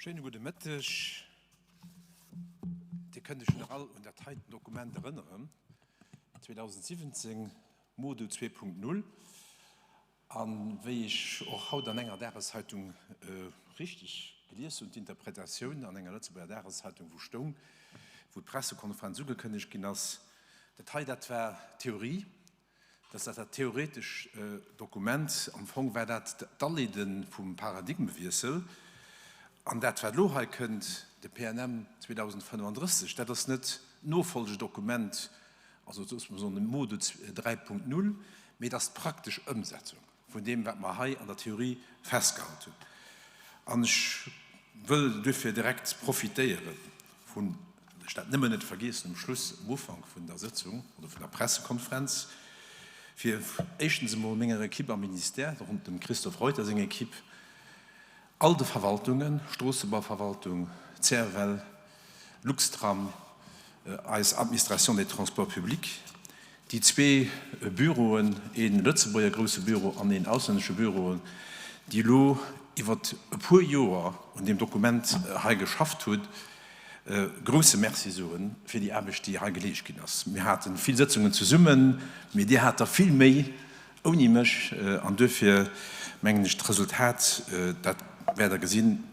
Schéine gudde Mëtteg. Dir kënnt Iech nach all un dat heiten Dokument erënneren, 2017, MoDu 2.0. A wéi ech och haut an enger Dageszeitung richteg gelies hunn, d'Interpretatioun an enger Lëtzebuerger Dageszeitung, wou stoung, wou d'Pressekonferenz ugekënnegt ginn ass, dat hei, dat war Theorie, dass dat dat theoretesch Dokument, am Fong war dat d'Aleede vum Paradigmewiessel. An dat, wat elo hei kënnt, de PNM 2035, dat ass net d'Nofolgedokument Also et ass soen de Mode 3.0, mee et ass d'praktesch Ëmsetzung vun deem, wat mer hei an der Theorie festgehalten hunn. An ech wëll duerfir direkt profitéiere vun, ech dat nëmmen net vergiessen um Schluss, um Ufank vun der Sëtzung oder vun der Pressekonferenz, fir éischtens emol menger Equipe am Ministère, dorënner dem Christophe Reuter seng Equipe, all de Verwaltungen, Stroossebauverwaltung, CFL, Luxtram, eis Administration des Transports publics, déi zwee Büroen, ee Lëtzebuerger grousse Büro an een auslännesche Büro, déi elo iwwer e puer Joer un deem Dokument hei geschafft hunn, grousse Merci soe fir déi Aarbecht, déi hei geleescht ginn ass. Mir hate vill Sëtzungen zesummen, mee Dir hat der vill méi ouni mech an duerfir mengen ech, d'Resultat, dat wäert Der gesinn,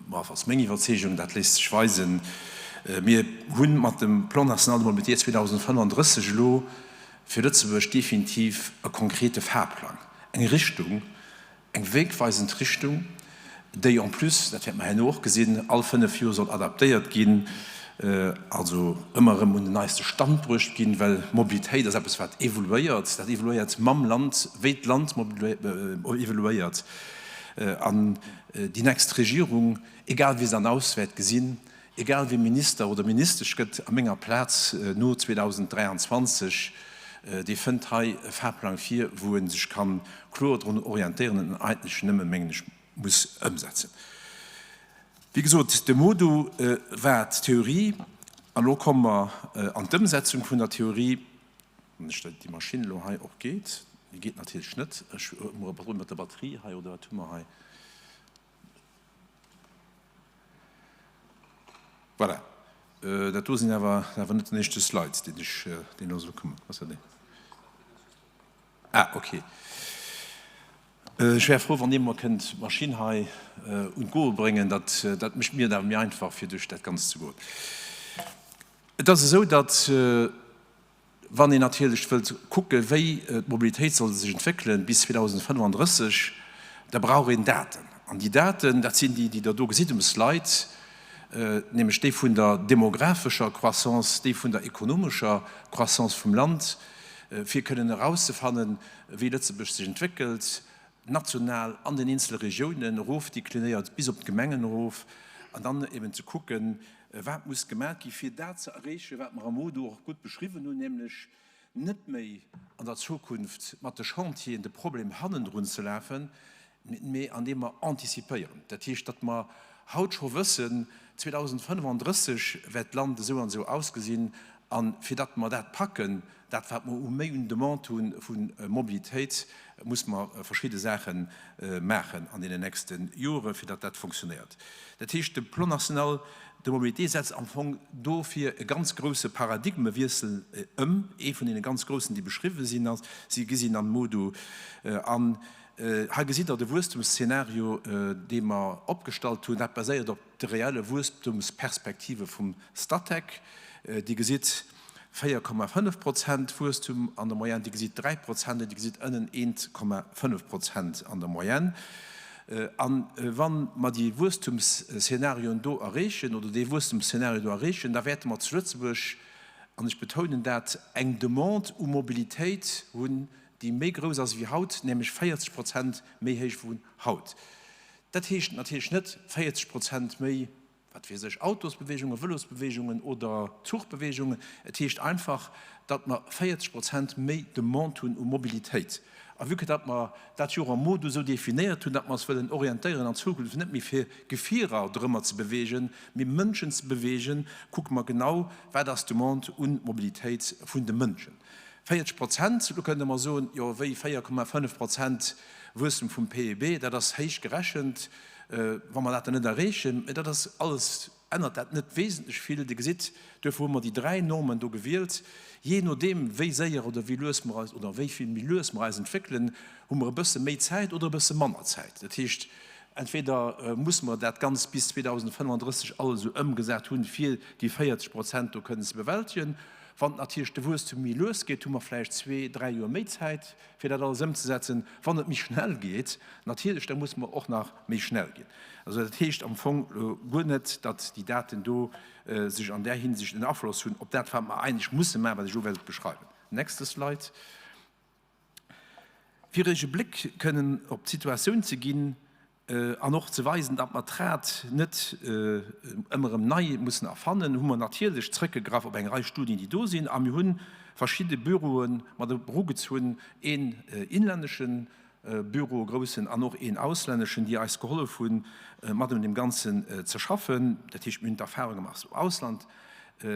Bref, ass meng Iwwerzeegung, dat léisst sech weisen. Mir hu mat dem Plan national de mobilité 2035 elo fir Lëtzebuerg definitiv e konkrete Fahrplang, eng Richtung, eng wegweisend Richtung, déi en plus, dat wäerte mer herno och gesinn, all fënnf Joer soll adaptéiert ginn, also ëmmer erëm un den neiste Stand bruecht ginn, well Mobilitéit ass eppes, wat evoluéiert, dat evoluéiert mam Land, wéi d'Land evoluéiert. An déi nächst Regierung, egal wéi se dann aus wäert gesinn, egal wie Minister oder Ministesch gëtt a menger Plaz no 2023, dee fënnt hei e Fahrplang vir, wou e sech ka kloer drun orientéieren an en eigentlech nëmme, mengen ech, muss ëmsetzen. Wéi gesot, de MoDu war d'Theorie an elo komme mer an d'Ëmsetzung vun der Theorie. Wann ech déi Maschinn elo hei och geet, déi geet natierlech net, ech hu e Problem mat der Batterie hei, oder wat hu mer hei? Voilà, dat do sinn awer awer net den éischte Slide, deen ech, deen elo soll kommen. Was war deen? Ah, okay. Ech wär frou, wann Dir mer kënnt d'Maschinn hei un d'Goe bréngen. Dat, dat mécht mir et awer méi einfach, fir duerch dat Ganzt ze goen. Et ass esou, datt, wann een natierlech wëllt kucken, wéi d'Mobilitéit soll sech entwéckelen bis 2035, da brauch een Daten. An déi Daten, dat sinn déi, déi Der do gesitt um Slide, nämlech déi vun der demographescher Croissance, déi vun der ekonomescher Croissance vum Land, fir kënnen erauszefannen, wéi Lëtzebuerg sech entwéckelt, national an den eenzele Regiounen erofdeklinéiert bis op d'Gemengen erof, an dann eben ze kucken, Wat muss gemaach gi fir dat ze erreechen, wat mer am MoDu och gutt beschriwwen hunn, nämlech net méi an der Zukunft mat de Chantieren de Problem hannendrun ze lafen, mee andeem mer antizipéieren. Dat heescht, datt mer haut scho wëssen, 2035 wäert d'Land esou an esou ausgesinn, a fir datt mer dat packen, Dat, wat mer u méi un Demande hu vu Mobilitéit, muss mer verschidde Saache maachen an deenen nächste Jore fir datt dat fonctionnéiert. Dat heescht, de Plan national de mobilité setzt am Fong dofir e ganz grouse Paradigmewiessel ëm, ee vun deene ganz groussen, déi beschriwwen sinn, si gi sinn am MoDu. An. Hei gesitt Der de Wuesstumsszenario, dee mer opgestallt hunn. Dat baséiert op de reelle Wuesstumsperspektive vum Statec. Dir gesitt 4,5 Prozent Wuesstum an der Moyenne, Dir gesitt 3 Prozent an Dir gesitt ënnen 1,5 Prozent an der Moyenne. A wa mer déi Wuesstumsszenarioen do erreechen oder dee Wuesstumsszenario do erreechen, da wäerte mer zu Lëtzebuerg, an ech betounen dat, eng Demande u Mobilitéit hunn, déi méi grouss ass wéi haut, nämlech 40 Prozent méi héich wou haut. Dat heescht natierlech net 40 Prozent méi, wat weess ech, Autosbewegungen, Vëlosbewegungen oder Zuchbewegungen. Et heescht einfach, datt mer 40 Prozent méi Demande hunn u Mobilitéit. A vue que datt mer dat jo och am MoDu esou definéiert hunn, datt mer eis wëllen orientéieren an Zukunft net méi fir Gefierer dorëmmer ze bewegen, mee Mënschen ze bewegen, kucke mer genau, wat ass d'Demande un Mobilitéit vun de Mënschen. 40 Prozent, lo kënnt Der mer soen, jo wéi 4,5 Prozent Wuesstem vum PIB, dat ass héich gerechent, wa mer dat dann net erreechen. Mä dat ass alles, ännert dat net wesentlech vill. Dir gesitt, duerfir hu mer déi dräi Normen do gewielt. Jee nodeem wéi séier oder wéi lues mer eis, oder wéi vill méi lues mer eis entwéckelen, hu mer e bësse méi Zäit oder e bësse manner Zäit. Dat heescht, entweder musse mer dat Ganzt bis 2035 alles esou ëmgesat hunn, fir déi 40 Prozent do kënnen ze bewältegen, Wann natierlech de Wuesstum méi lues geet, hu mer vläicht zwee, dräi Joer méi Zäit, fir dat alles ëmzesetzen. Wann et méi schnell geet, natierlech, da musse mer och nach méi schnell ginn. Also dat heescht am Fong elo guer net, datt déi Daten do sech an där Hinsicht en Afloss hunn op dat, wat mer eigentlech musse maachen, wat ech elo wäert beschreiwen. Nächste Slide. Fir Iech e Bléck kënnen op d'Situatioun ze ginn an och ze weisen, datt mer d'Rad net ëmmer erëm nei mussen erfannen, hu mer natierlech zrëckgegraff op eng Rei Studien, déi do sinn, a mir hu verschidde Büroe mat erugezunn, een inlännesche Büro, e groussen, an och een auslänneschen, déi eis gehollef hunn, mat un deem Ganzen ze schaffen. Dat heescht, mir hunn d'Erfahrung gemaach aus dem Ausland,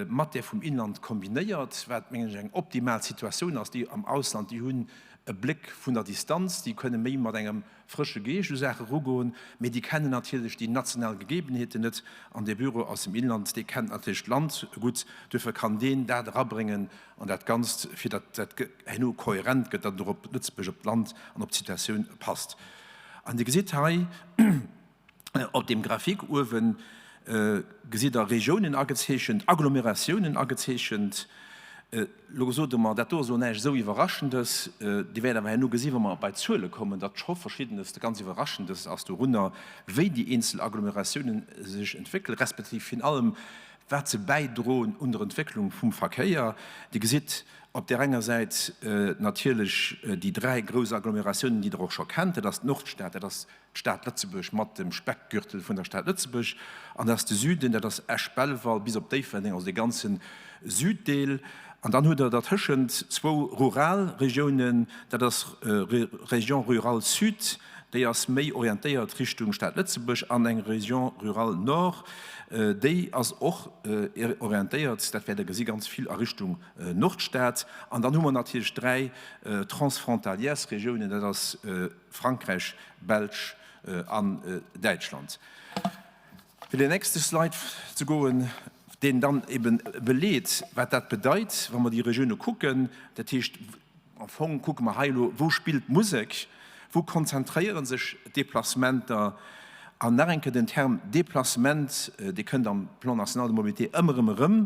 mat där vum Inland kombinéiert, wat, mengen ech, eng optimal Situatioun ass. Déi am Ausland, déi hunn e Bléck vun der Distanz, déi kënne méi mat engem frësche Geescht u Saache erugoen, mee déi kennen natierlech déi national Gegebenheeten net. An dee Büro aus dem Inland, dee kennt natierlech d'Land gutt, duerfir kann deen dat erabréngen an dat Ganzt, fir datt dat herno kohärent gëtt, datt et och op Lëtzebuerg, op d'Land an op d'Situatioun passt. An Dir gesitt hei, Op deem Graphique uewen gesitt Der Regiounen agezeechent, Agglomeratiounen agezeechent. Elo sot Der mer, dat do ass elo näischt esou Iwwerraschendes. Dir wäert awer herno gesinn, wa mer bei d'Zuele kommen, datt scho Verschiddenes ganz Iwwerraschendes ass dorunner, wéi déi eenzel Agglomeratiounen sech entwéckelen, respektiv virun allem, wat se bäidroen un der Entwécklung vum Verkéier. Dir gesitt op där enger Säit natierlech déi dräi grouss Agglomeratiounen, déi Der och scho kennt, dat ass d'Nordstad, dat ass d'Stad Lëtzebuerg mat dem Speckgürtel vun der Stad Lëtzebuerg, an dat ass de Süden, dat ass Esch-Belval bis op Déifferdeng, also dee ganze Süddeel. An dann hutt Der dertëschent zwou rural Regiounen, dat ass Région rurale Sud, déi ass méi orientéiert Richtung Stad Lëtzebuerg, an eng Région rurale Nord, déi ass och orientéiert, dat wäert Der gesi, ganz vill a Richtung Nordstad. An dann hu mer natierlech dräi Transfrontalièresregiounen, dat ass Frankräich, Belsch an Däitschland. Fir den nächste Slide ze goen, deen dann eben beleet, wat dat bedeit, wa mer déi Regioune kucken. Dat heescht, am Fong kucke mer hei elo, wou spillt d'Musek, wou konzentréiere sech d'Deplacementer. An nach eng Kéier den Term Déplacement, dee kënnt am Plan national de mobilité ëmmer erëm erëm.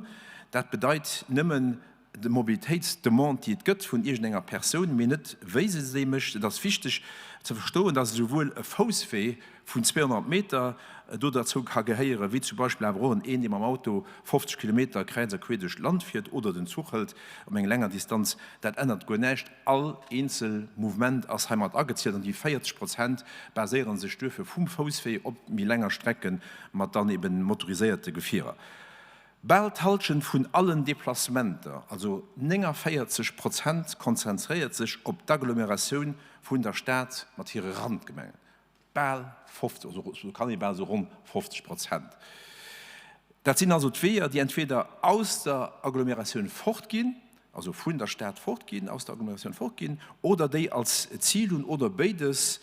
Dat bedeit nëmmen, D'Mobilitéitsdemande, déi et gëtt vun iergendenger Persoun, mee net wéi se déi mécht. Et ass wichteg ze verstoen, dass esouwuel e Fousswee vun 200 Meter do derzou ka gehéieren, wéi zum Beispill awer och en een, dee mam Auto 50 Kilometer kräiz a queer duerch d'Land fiert oder den Zuch hëlt op eng länger Distanz. Dat ännert guer näischt. All eenzel Mouvement ass hei mat agezielt an déi 40 Prozent baséiere sech duerfir vum Fousswee op méi länger Strecke mat dann eben motoriséierte Gefierer. Bal d'Hallschent vun allen Deplacementer, also 49 Prozent, konzentréiert sech op d'Agglomeratioun vun der Stad mat hire Randgemengen. Bal 50, also esou kann ee bal soe ronn 50 Prozent. Dat sinn also d'Weeër, déi entweder aus der Agglomeratioun fortginn, also vun der Stad fortginn, aus der Agglomeratioun fortginn, oder déi als Zil hunn, oder béides,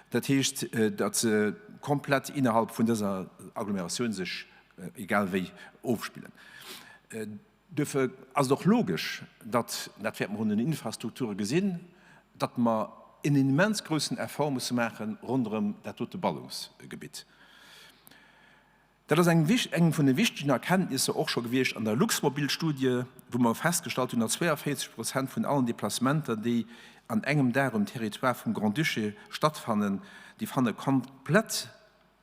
dat heescht, datt se komplett innerhalb vun dëser Agglomeratioun sech egal wéi ofspillen. Duerfir ass et och logesch, datt, dat wäerte mer un den Infrastrukture gesinn, datt mer. en immens groussen Effort musse maache ronderëm dat dote Ballungsgebitt. Dat ass eng eng vun de wichtegen Erkenntnisser och scho gewiescht an der Luxmobil-Studie, wou mer festgestallt hunn, datt 42 Prozent vun allen Deplacementer, déi an engem Dag um Territoire vum Grand-Duché stattfannen, déi fanne komplett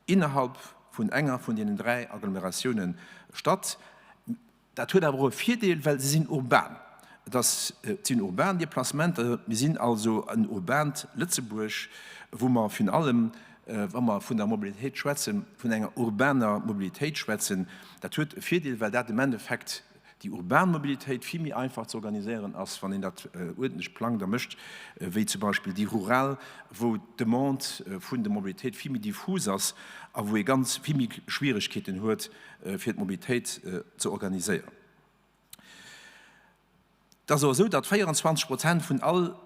innerhalb vun enger vun deenen 3 Agglomeratiounen statt. Dat huet awer och e Virdeel, well se sinn urban. Et ass, et sinn urban Déplacementer. Mir sinn also en urbaant Lëtzebuerg, wou mer virun allem, wa mer vun der Mobilitéit schwätzen, vun enger urbaner Mobilitéit schwätzen. Dat huet e Virdeel, well dat am Endeffekt déi urban Mobilitéit vill méi einfach ze organiséieren ass, wann een dat uerdentlech plangt a mécht, wéi zum Beispill déi rural, wou d'Demande vun der Mobilitéit vill méi diffus ass a wou ee ganz vill méi Schwierigkeeten huet, fir d'Mobilitéit ze organiséieren. Et ass och esou, datt 24 Prozent vun all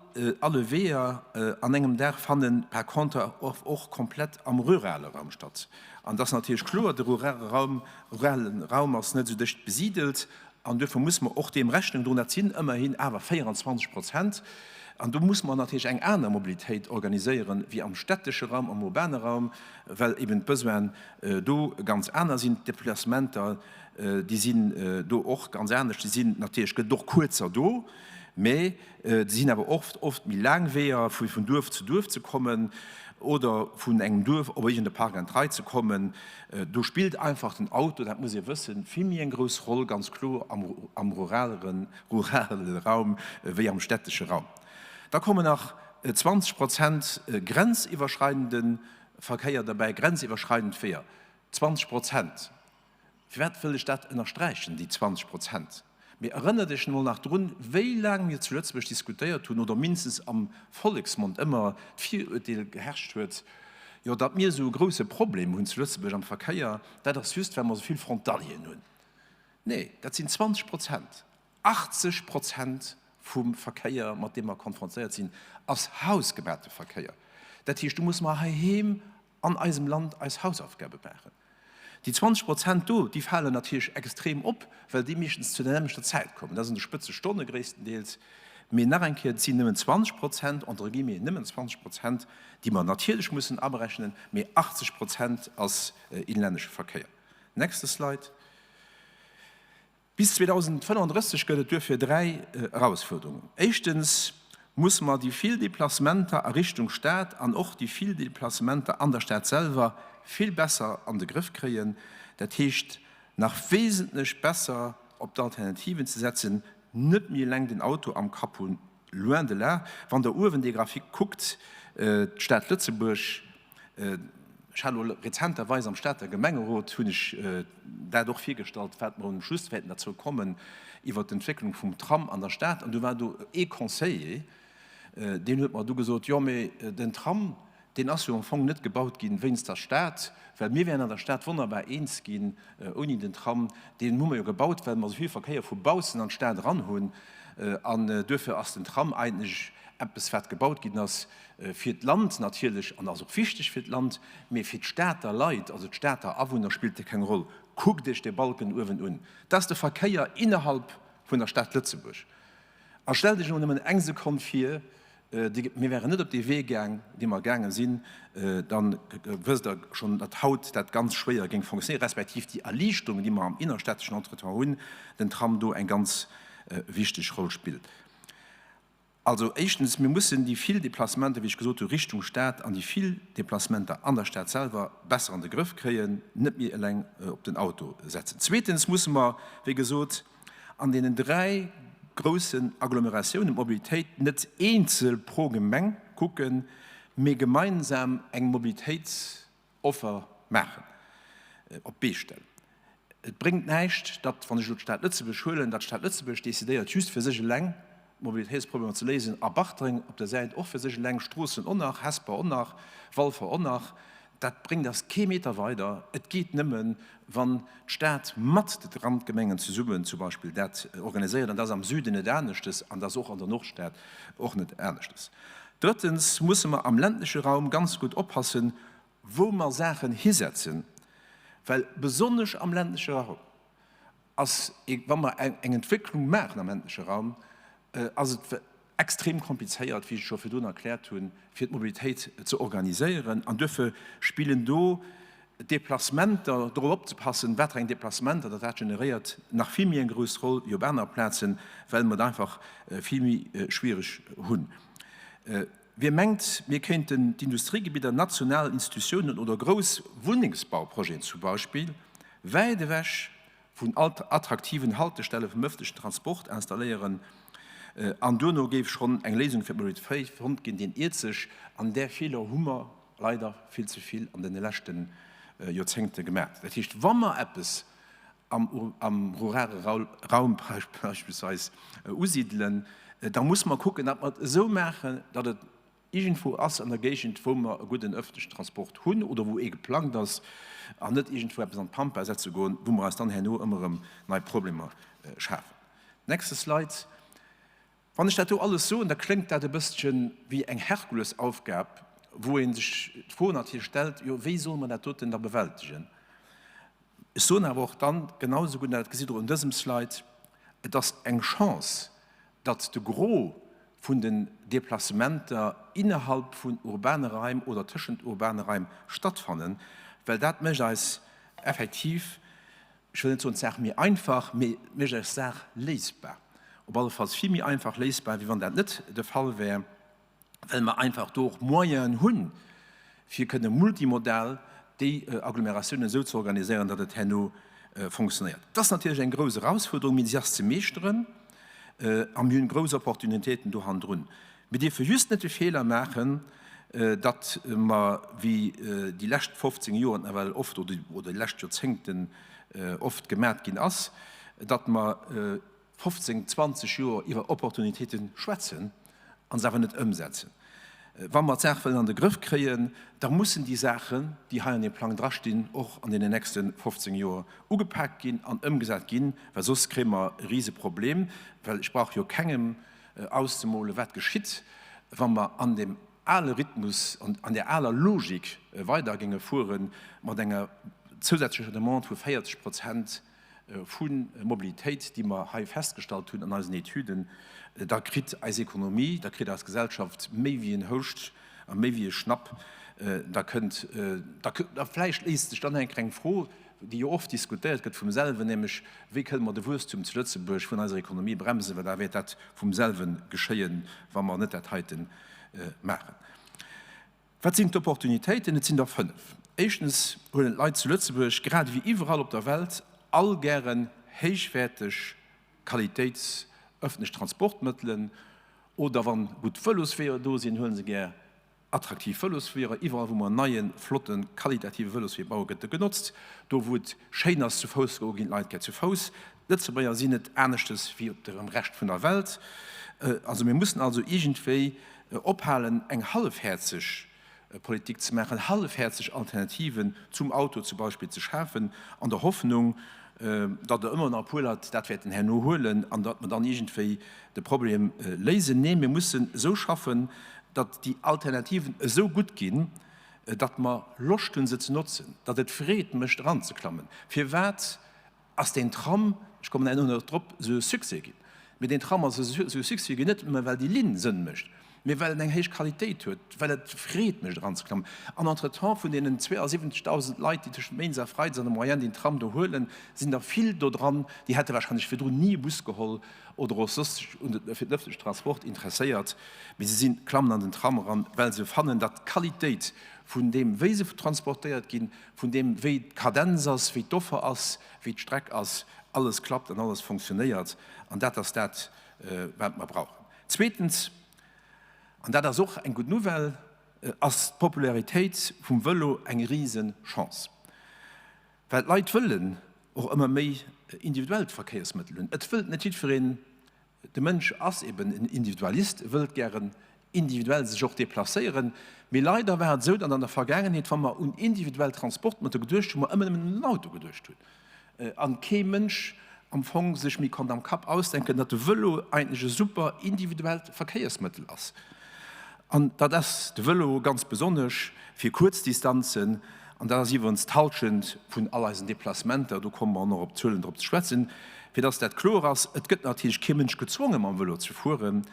alle Weeër an engem Dag fannen par contre och komplett am rurale Raum statt. An et ass natierlech kloer, de rurale Raum, rurale Raum ass net esou dicht besidelt an duerfir muss mer och deem Rechnung droen. Dat sinn ëmmerhin awer 24 Prozent. An do muss mer natierlech eng aner Mobilitéit organiséieren wéi am städtesche Raum, am urbane Raum, well eben d'Besoinen do ganz aner sinn. D'Deplacementer, déi sinn do och ganz anescht. Déi sinn natierlech, gëtt et och kuerzer do, mä déi sinn awer oft, oft méi laang Weeër, fir vun Duerf zu Duerf ze kommen oder vun engem Duerf op iergend e Park and Ride ze kommen. Do spillt einfach den Auto, dat muss ee wëssen, vill méi eng grouss Roll, ganz kloer am, am ruraleren, rurale Raum wéi am städtesche Raum. Da kommen nach 20 Prozent grenziwwerschreidende Verkéier derbäi, grenziwwerschreidend Weeër, 20 Prozent. Firwat wëll ech dat ënnersträichen, déi 20 Prozent? Mee erënnert Iech emol nach drun, wéi laang mir zu Lëtzebuerg diskutéiert hunn, oder mindestens am Volleksmond ëmmer d'Virurteel geherrscht huet, jo, datt mir esou e grouse Problem hunn zu Lëtzebuerg am Verkéier, dat ass just, well mer esou vill Frontalieren hunn. Nee, dat sinn 20 Prozent. 80 Prozent vum Verkéier, mat deem mer konfrontéiert sinn, ass hausgemaachte Verkéier. Dat heescht, do musse mer heiheem an eisem Land eis Hausaufgabe maachen. Déi 20 Prozent do, déi falen natierlech extrem op, well déi meeschtens zu der nämmlechter Zäit kommen. Dat ass an de Spëtzestonne gréisstendeels. Mee nach eng Kéier, et sinn nëmmen 20 Prozent, entre guillemets, nëmmen 20 Prozent, déi mer natierlech mussen aberechnen, mee 80 Prozent ass inlännesche Verkéier. Nächste Slide. Bis 2035 gëtt et duerfir 3 Erausfuerderungen. Éischtens musse mer déi vill Deplacementer a Richtung Stad an och déi vill Deplacementer an der Stad selwer vill besser an de Grëff kréien, dat heescht nach wesentlech besser op d'Alternativen ze setzen, net méi eleng den Auto am Kapp hunn, loin de là. Wann Der uewen dee Graphique kuckt, d'Stad Lëtzebuerg, Ech hat elo rezenterweis am Stater Gemengerot hunn ech dat och virgestallt, wat mer um Schluss wäerten derzou kommen, iwwert d'Entwécklung vum Tram an der Stad. An du war do ee Conseiller, deen huet mer du gesot, jo mee den Tram, deen ass jo am Fong net gebaut ginn wéinst der Stad, well mir wären an der Stad wonnerbar eens ginn ouni den Tram. Deen hu mer jo gebaut, well mer esou vill Verkéier vu baussen an d'Stad eran hunn. An duerfir ass den Tram eigentlech eppes, wat gebaut ginn ass, Fir d'Land natierlech, an ass och wichteg fir d'Land, mee fir d'Stater Leit, also d'Stater Awunner, spillt e keng Roll. Kuckt Iech dee Balken uewen un, dat ass de Verkéier innerhalb vun der Stad Lëtzebuerg. A stellt Iech elo nëmmen eng Sekonn vir, mir wären net op dee Wee gaang, dee mer gaange sinn, da wësst Der schonn, datt haut dat ganz schwéier géing fonctionnéieren, respektiv déi Erliichterung, déi mer am innerstädteschen Entretien hunn, den Tram do eng ganz wichteg Roll spillt. Also éischtens, mir mussen déi vill Déplacementer, wéi ech gesot hu, Richtung Stad an déi vill Déplacementer an der Stad selwer besser an de Grëff kréien, net méi eleng op den Auto setzen. Zweetens musse mer, wéi gesot, an deenen 3 groussen Agglomeratiounen d'Mobilitéit net eenzel pro Gemeng kucken, mee gemeinsam eng Mobilitéits Offer maachen, op d'Bee stellen. Et bréngt näischt, datt, wann ech elo d'Stad Lëtzebuerg huelen, datt d'Stad Lëtzebuerg decidéiert, just fir sech eleng d'Mobilitéitsproblemer ze léisen a Bartreng op der Säit och fir sech eleng, Stroossen och nach, Hesper och nach, Walfer och nach. Dat bréngt eis kee Meter weider. Et geet nëmmen, wann d'Stad mat de Randgemengen zesummen zum Beispill dat organiséiert. An dat ass am Süden net aneschtes an dat ass och an der Nordstad och net aneschtes. Drëttens musse mer am ländleche Raum ganz gutt oppassen, wou mer Saachen hisetzen, well besonnesch am ländleche Raum ass, wa mer eng Entwécklung maachen am ländleche Raum, ass et. extrem komplizéiert, wéi ech scho virdrun erkläert hunn, fir d'Mobilitéit ze organiséieren. An duerfir spillen do d'Deplacementer, dorop opzepassen, wat fir eng Deplacementer datt dat generéiert, nach vill méi eng grouss Roll wéi op aner Plazen, well mer et einfach vill méi schwierig hunn. Wie mengt, mir kéinten d'Industriegebidder, national Institutiounen oder grouss Wunnengsbauprojeten zum Beispill wäit ewech vun attraktiven Haltestelle vum ëffentlechen Transport installéieren an duerno géif schonn eng Léisung fir d'Mobilitéit fonnt ginn, deen iert sech. An där Feeler hu mer leider vill ze vill an deene leschte Joerzéngte gemaach. Dat heescht, wa mer eppes am rurale Raum beispillsweis usidelen, da musse mer kucken, datt mer et esou maachen, datt et iergendwou ass an der Géigend, wou mer e gudden öffentlechen Transport hunn oder wou ee geplangt ass, an net iergendwou eppes an d'Pampa setze goen, wou mer eis dann herno ëmmer erëm nei Problemer schafen. Nächste Slide. Wann ech dat do alles soen, da kléngt dat e bësselche wéi eng Herkulesaufgab, wou ee sech d'Fro natierlech stellt, Jo, wéi solle mer dat doten da bewältegen? Ech soen awer och dann genau esou gutt, an dat gesitt Der un dësem Slide, Et ass eng Chance, datt de Gros vun den Deplacementer innerhalb vun urbane Raim oder tëschent urbane Raim stattfannen, well dat mécht eis effektiv, ech wëll net soen d'Saach méi einfach, mee et mécht eis d'Saach léisbar, op alle Falls vill méi einfach léisbar, wéi wann dat net de Fall wär. well mer einfach do och Moyenen hunn, fir kënne multimodal déi Agglomeratiounen esou ze organiséieren, datt et herno fonctionnéiert. Dat ass natierlech eng grouss Erausfuerderung, mee si ass ze meeschteren a mir hunn grouss Opportunitéiten do hannendrun. Mir dierfe just net de Feeler maachen, datt mer, wéi déi lescht 15 Joer nawell oft oder déi lescht Joerzéngten oft gemat ginn ass, datt mer 15, 20 Joer iwwer Opportunitéite schwätzen a se awer net ëmsetzen. Wa mer d'Saach wëllen an de Grëff kréien, da mussen déi Saachen, déi hei an deem Plang drastinn, och an deenen nächste 15 Joer ugepaakt ginn an ëmgesat ginn, well soss kréie mer e Riseproblem. Well ech brauch jo kengem auszemole wat geschitt, wa mer an deem ale Rhythmus, an där aler Logik weider géinge fuere mat enger zousätzlecher Demande vu 40 Prozent vu Mobilitéit, déi mer hei festgestallt hunn an eisen Etüden, da kritt eis Ekonomie, da kritt eis Gesellschaft méi wéi en Houscht a méi wéi e Schnapp. Da kënnt, da vläicht léisst sech dann eng kleng Fro, déi jo oft diskutéiert gëtt vum selwen, nämlech, Wéi kënne mer de Wuesstum zu Lëtzebuerg vun eiser Ekonomie bremsen? Well da wäert dat vum selwe geschéien, wa mer net dat heite maachen. Wat sinn d'Opportunitéiten? Et sinn der 5. Éischtens huelen d'Leit zu Lëtzebuerg, grad ewéi iwwerall op der Welt, all gären héichwäerteg Qualitéits ëffentlech Transportmëttelen oder wann gutt Vëlosweeër do sinn, huelen se gär attraktiv Vëlosweeër. Iwwerall wou mer en neien, flotten, qualitative Vëloswee bauen, gëtt e genotzt. Do wou et schéin ass zu Fouss ze goen, ginn d'Leit gär zu Fouss. D'Lëtzebuerger sinn net aneschtes wéi op dem Rescht vun der Welt. Also mir mussen also iergendwéi ophalen eng hallefhäerzeg Politik ze maachen, hallefhäerzeg Alternativen zum Auto zum Beispill ze schafen, an der Hoffnung, datt der ëmmer nach e puer Leit dat wäerten herno huelen an datt mer dann iergendwéi de Problem léisen. Nee, mir mussen esou schaffen, datt déi Alternativen esou gutt ginn, datt mer Loscht hunn se ze notzen, datt et Freed mécht eranzeklammen. Firwat ass deen Tram, ech kommen herno nach drop, esou e Succès ginn. Mee deen Tram ass esou e Succès ginn, net nëmme well déi Linn Sënn mécht, mee well en eng héich Qualitéit huet, well et Freed mécht eranzeklammen. An entretemps, vun deenen 72.000 Leit, déi tëschent Méindes a Freides an der Moyenne deen Tram do huelen, sinn der vill do dran, déi hätte wahrscheinlech virdrun ni e Bus geholl oder och soss sech fir den ëffentlechen Transport interesséiert, mee se sinn, klammen an den Tram eran, well se fannen, datt d'Qualitéit vun deem, wéi se transportéiert ginn, vun deem wéi d'Kadenz ass, wéi d'Offer ass, wéi d'Streck ass, alles klappt an alles fonctionnéiert. An dat ass dat, wat mer brauchen. Zweetens, an dat ass och eng gutt Nouvelle, ass d'Popularitéit vum Vëlo eng Risechance, well d'Leit wëllen och ëmmer méi individuellt Verkéiersmëttel hunn. Et wëllt net jiddwereen De Mënsch ass eben en Individualist, e wëllt gären individuell sech och deplacéieren. Mee leider war et esou, datt an der Vergaangenheet, wa mer un individuell Transportmëttel geduecht hunn, mer ëmmer nëmmen un den Auto geduecht hunn an kee Mënsch am Fong sech méi konnt am Kapp ausdenken, datt de Vëlo eigentlech e super individuellt Verkéiersmëttel ass. An dat ass de Vëlo ganz besonnesch fir kuerz Distanzen. An dat ass iwwerens d'Halschent vun all eisen Deplacementer, do komme mer och nach op d'Zuelen drop ze schwätzen. Fir dass dat kloer ass, Et gëtt natierlech kee Mënsch gezwongen, mam Vëlo ze fueren.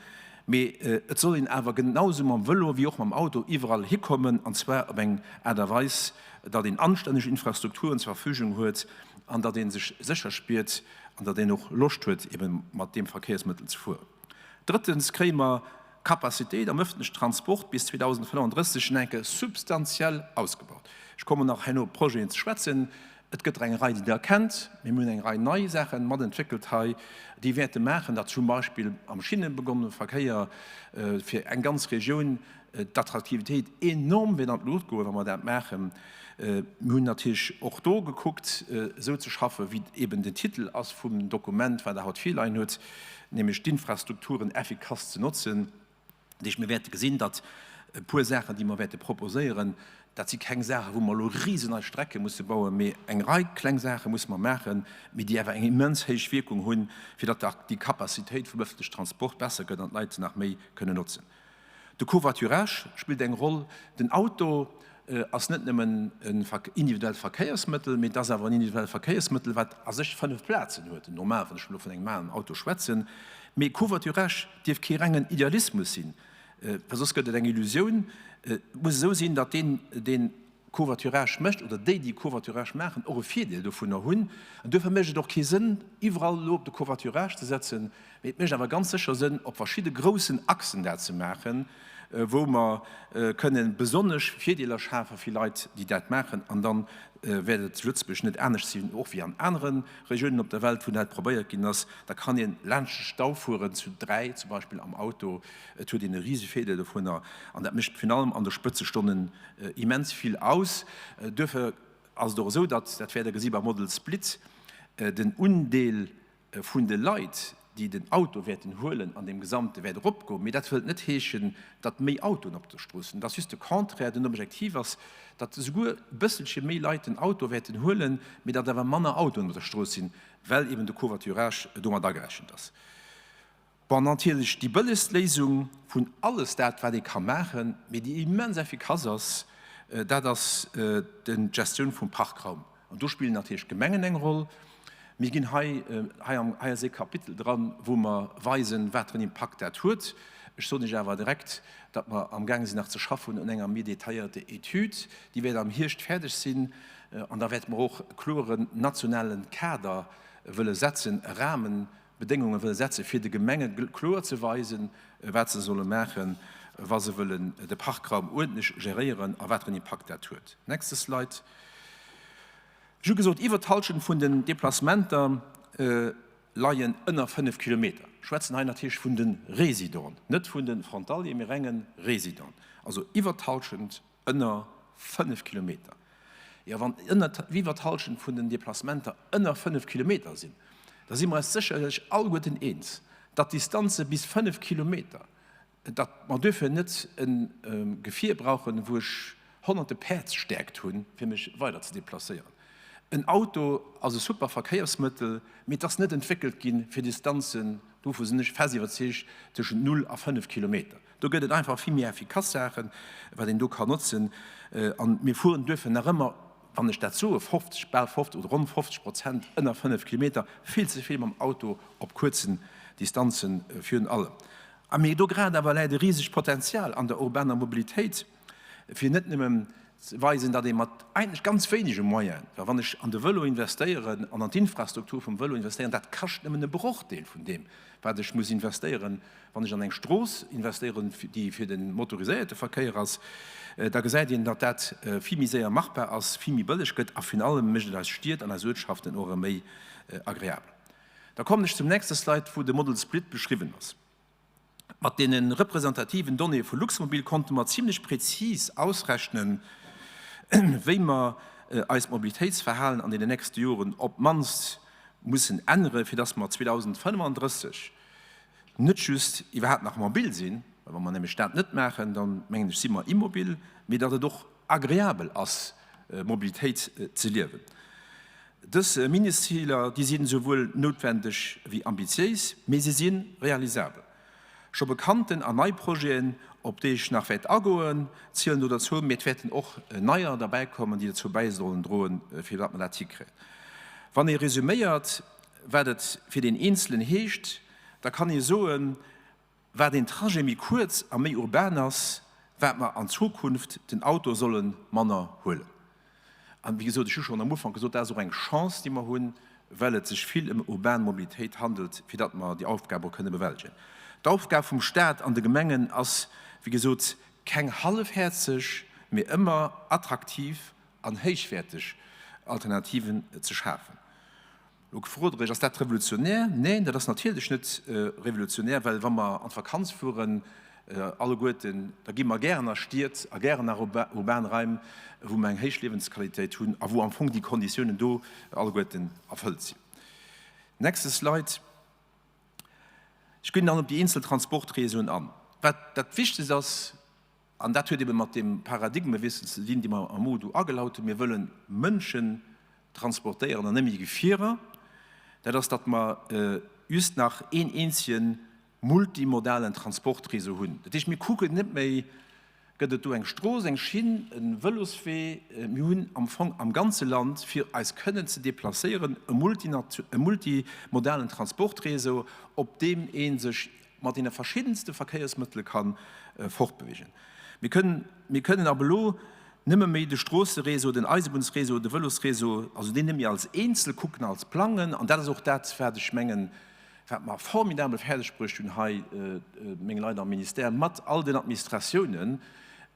Mee et soll een awer genau sou mam Vëlo wéi och mam Auto iwwerall hikommen, an zwar op eng Aart a Weis, datt een anstänneg Infrastrukturen zur Verfügung huet an datt ee sech sécher spiert an datt een och Loscht huet, ebe mat deem Verkéiersmëttel ze fueren. Drëttens kréie mer d'Capacitéit am ëffentlechen Transport bis 2035 nach eng Kéier substantiell ausgebaut. Ech kommen nach herno op d'Projeten ze schwätzen. Et gëtt der eng Rei, déi Der kennt, mee mir hunn eng Rei nei Saache matentwéckelt hei, déi wäerte maachen, datt zum Beispill am schinnebegonnene Verkéier fir eng ganz Regioun d'Attraktivitéit enorm wäert an d'Luucht goen, wa mer dat maachen. Mir hunn natierlech och do gekuckt, esou ze schaffen, wéi eben den Titel ass vum Dokument, wat Der haut virleien hutt, nämlech d'Infrastrukturen effikass ze notzen. Dat heescht, mir wäerte gesinn, datt e puer Saachen, déi mer wäerte proposéieren, dat si keng Saachen, wou mer elo risen nei Strecke musse bauen, mee eng Rei kleng Saache musse mer maachen, mee déi awer eng immens héich Wierkung hunn, fir datt déi Capacitéit vum ëffentlechen Transport besser gëtt an d'Leit se nach méi kënnen notzen. De Covoiturage spillt eng Roll. Den Auto ass net nëmmen en individuellt Verkéiersmëttel, mee et ass awer en individuellt Verkéiersmëttel, wat a sech 5 Plazen huet, normal, wann ech elo vun engem alen Auto schwätzen. Mee Covoiturage dierf kee rengen Idealismus sinn, well soss gëtt et eng Illusioun. Et muss esou sinn, datt deen, deen Covoiturage mécht, oder déi, déi Covoiturage maachen, och e Virdeel dovunner hunn. An duerfir mécht et och kee Sënn, iwwerall elo op de Covoiturage ze setzen, mee et mécht awer ganz sécher Sënn, op verschidde groussen Achsen dat ze maachen, wou mer kënnen besonnesch Virdeeler schafe fir Leit, déi dat maachen. An da wäert et zu Lëtzebuerg net anescht sinn, och wéi an anere Regiounen op der Welt, wou dat probéiert ginn ass. Da kann een laanscht de Stau fueren, zu 3 zum Beispill am Auto. Et huet een e rise Virdeel dovunner an dat mécht virun allem an de Spëtzestonnen immens vill aus. Duerfir ass et och esou, datt, dat wäert Der gesi beim Model Split, den Undeel vun de Leit, déi den Auto wäerten huelen, an deem Gesamte wäert eropgoen. Mee dat wëllt net heeschen, datt méi Autoen op der Strooss sinn. Et ass just de Contraire. Den Objektiv ass, datt esouguer e bësselche méi Leit den Auto wäerten huelen, mee datt awer manner Autoen op der Strooss sinn, well eben de Covoiturage do mat agerechent ass. Bon, natierlech déi bëllegst Léisung vun alles dat, wat ee ka maachen, mee déi immens effikass ass, dat ass d'Gestioun vum Parkraum. An do spillen natierlech d'Gemengen eng Roll. Mir ginn hei, hei am, hei ass ee Kapitel dran, wou mer weisen, wat fir en Impakt dat huet. Ech soen Iech awer direkt, datt mer amgaange sinn nach ze schaffen un enger méi detailléierter Etüd. Déi wäert am Hierscht fäerdeg sinn. An da wäerte mer och e kloren nationale Kader wëlle setzen, e Rahmen, Bedéngunge wëlle setzen, fir de Gemenge kloer ze weisen, wat se solle maachen, wa se wëllen de Parkraum uerdentlech geréieren a wat fir en Impakt dat huet. Nächste Slide. Ech hu gesot, iwwert d'Hallschent vun den Deplacementer leien ënner 5 Kilometer. Ech schwätzen hei natierlech vun de Résidenten, net vun de Frontalieren, mee renge Résidenten. Also iwwert d'Hallschent Ënner 5 Kilometer. Jo, wann ënner, iwwer d'Hallschent vun den Deplacementer ënner 5 Kilometer sinn, da si mer eis sécherlech alleguerten eens, datt Distanze bis 5 Kilometer, datt mer duerfir net e Gefier brauchen, wou ech honnerte Päerdsstäerkt hunn, fir mech weider ze deplacéieren. En Auto ass e super Verkéiersmëttel, mee et ass net entwéckelt gi fir Distanzen, dovu sinn ech fest iwwerzeegt, tëschent 0 a 5 Kilometer. Do gëtt et einfach vill méi effikass Saachen, wat een do kann notzen. A mir fueren duerfir nach ëmmer, wann ech dat soe, 50, bal 50 oder ronn 50 Prozent ënner 5 Kilometer, vill ze vill mam Auto op kuerzen Distanzen virun allem. A mee do grad awer läit e risegt Potenzial an der urbaner Mobilitéit, fir net nëmmen ze weisen, datt ee mat eigentlech ganz wéinege Moyenen, well wann ech an de Vëlo investéieren an an d'Infrastruktur vum Vëlo investéieren, dat kascht nëmmen e Brochdeel vun deem, wat ech muss investéieren, Wann ech an eng Strooss investéieren, déi fir de motoriséierte Verkéier ass, da gesäit een, datt dat vill méi séier machbar ass, vill méi bëlleg gëtt a virun allem mécht et eis Stied an eis Uertschaften och erëm méi agreabel. Da kommen ech zum nächste Slide, wou de Model Split beschriwwen ass. Mat deene representativen Donnéeë vu Luxmobil konnte mer zimlech prezis ausrechnen, wéi mer eist Mobilitéitsverhalen an deenen nächste Joren op d'mannst mussen änneren, fir datt mer 2035 net just iwwerhaapt nach mobil sinn, well wa mer nämlech dat net maachen, da mengen ech si mer immobil, mee datt et och agreabel ass Mobilitéit ze liewen. Dës Mindestziler, déi sinn esouwuel noutwendeg wéi ambitiéis, mee se si realisabel. Scho bekannten an nei Projeten, op déi ech nach wäert agoen, zielen do derzou, mee et wäerten och neier derbäikommen, déi dozou bäi sollen droen, fir datt mer dat hikréien. Wann ee resuméiert, Wat et fir deen Eenzelen heescht, da kann ee soen. Wat een Trajet méi kuerz a méi urban ass, wat mer an Zukunft den Auto solle manner huelen. An, wéi gesot, ech hu schonn am Ufank gesot, dat ass och eng Chance, déi mer hunn, well et sech vill ëm urban Mobilitéit handelt, fir datt mer déi Aufgab och kënne bewältegen. D'Aufgab vum Stat an de Gemengen ass, wéi gesot, keng hallefhäerzeg, mee ëmmer attraktiv an héichwäerteg Alternativen ze schafen. Lo gefrot Der Iech, Ass dat revolutionär? Neen, dat ass natierlech net revolutionär, well wa mer an d'Vakanz fueren, alleguerten, da gi mer gären a Stied a gären a urban Raim, wou mer eng héich Liewensqualitéit hunn a wou am Fong déi Konditiounen do alleguerten erfëllt sinn. Nächste Slide. Ech ginn dann op déi eenzel Transportréseauen an. Wat dat Wichtegst ass, An dat huet ebe mat deem Paradigmewiessel ze dinn, dee mer am MoDu agelaut hunn, Mir wëlle Mënschen transportéieren an net méi Gefierer. Dat ass, datt mer just nach een eenzege multimodalen Transportréseau hunn. Dat heescht, mir kucken net méi, Gëtt et do eng Strooss, eng Schinn, e Vëloswee? Mir hunn am Fong am ganze Land, fir eis kënnen ze deplacéieren, e multimodalen Transportréseau, op deem ee sech mat deene verschiddenste Verkéiersmëttele ka fortbewegen. Mir kënnen, mir kënnen ab elo nëmme méi de Stroosseréseau, den Eisebunnsréseau, de Vëlosréseau, also deen net méi als eenzel kucken, als plangen. An dat ass och dat, wat ech mengen, wat mer formidabel fäerdeg bruecht hunn hei, meng Leit am Ministère, mat all den Administratiounen,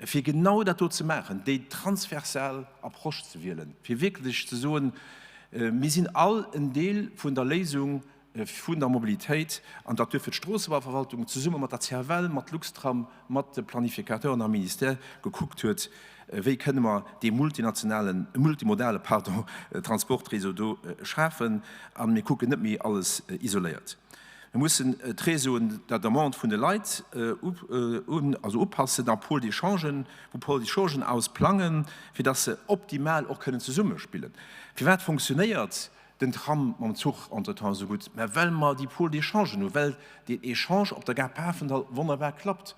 fir genau dat do ze maachen, déi transversal Approche ze wielen, fir wierklech ze soen, mir sinn all en Deel vun der Léisung vun der Mobilitéit, an datt duerfir d'Stroossebauverwaltung zesumme mat der CFL, mat Luxtram, mat de Planificateuren am Ministère gekuckt huet, wéi kënne mer dee multinationalen, multimodale, pardon, Transportréseau do schafen, a mir kucken net méi alles isoléiert. Mir mussen d'Réseauen der Demande vun de Leit un, also upassen a Pôles d'échangen, vu Pôles d'échangen aus plangen, fir datt se optimal och kënnen zesummespillen. Firwat fonctionnéiert den Tram mam Zuch entretemps esou gutt? Mä well mer déi Pôles d'échangen hunn, well deen Échange op der Gare Pafendall wonnerbar klappt.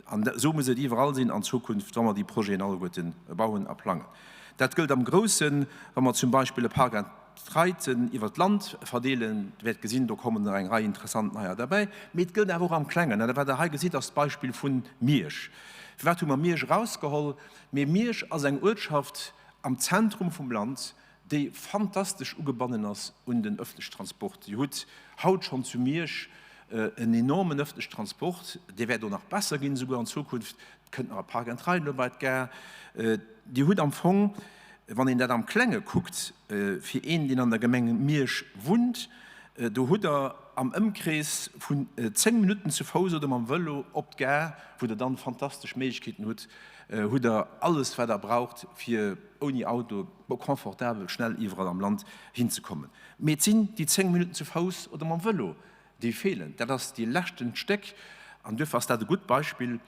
An esou muss et iwwerall sinn an Zukunft, wa mer déi Projeten alleguerte bauen a plangen. Dat gëllt am Groussen, wa mer zum Beispill e Park and ride iwwert d'Land verdeelen. Dir wäert gesinn, do kommen nach eng Rei interessant neier derbäi. Mee et gëllt awer och am Klengen. An wat Der hei gesitt, ass d'Beispill vu Miersch. Firwat hu mer Miersch erausgeholl? Mee Miersch ass eng Uertschaft am Zentrum vum Land, déi fantastesch ugebannen ass un den öffentlichen Transport. Dir hutt haut schonn zu Miersch en enormen öffentlichen Transport, dee wäert och nach besser ginn esouguer an Zukunft, et kënnt nach e Park and Ride elo bei d'Gare. Dir hutt am Fong, wann een dat am Klenge kuckt, fir een, deen an der Gemeng Miersch wunnt, do hutt Der am Ëmkrees vun 10 Minutten zu Fouss oder mam Vëlo op d'Gare, wou Der dann fantastesch Méiglechkeeten hutt, hutt Der alles, wat Der braucht, fir ouni Auto confortabel schnell iwwerall am Land hinzekommen. Mee et sinn déi 10 Minutten zu Fouss oder mam Vëlo, déi feelen. Dat ass dee leschten Stéck. An duerfir ass dat e gutt Beispill,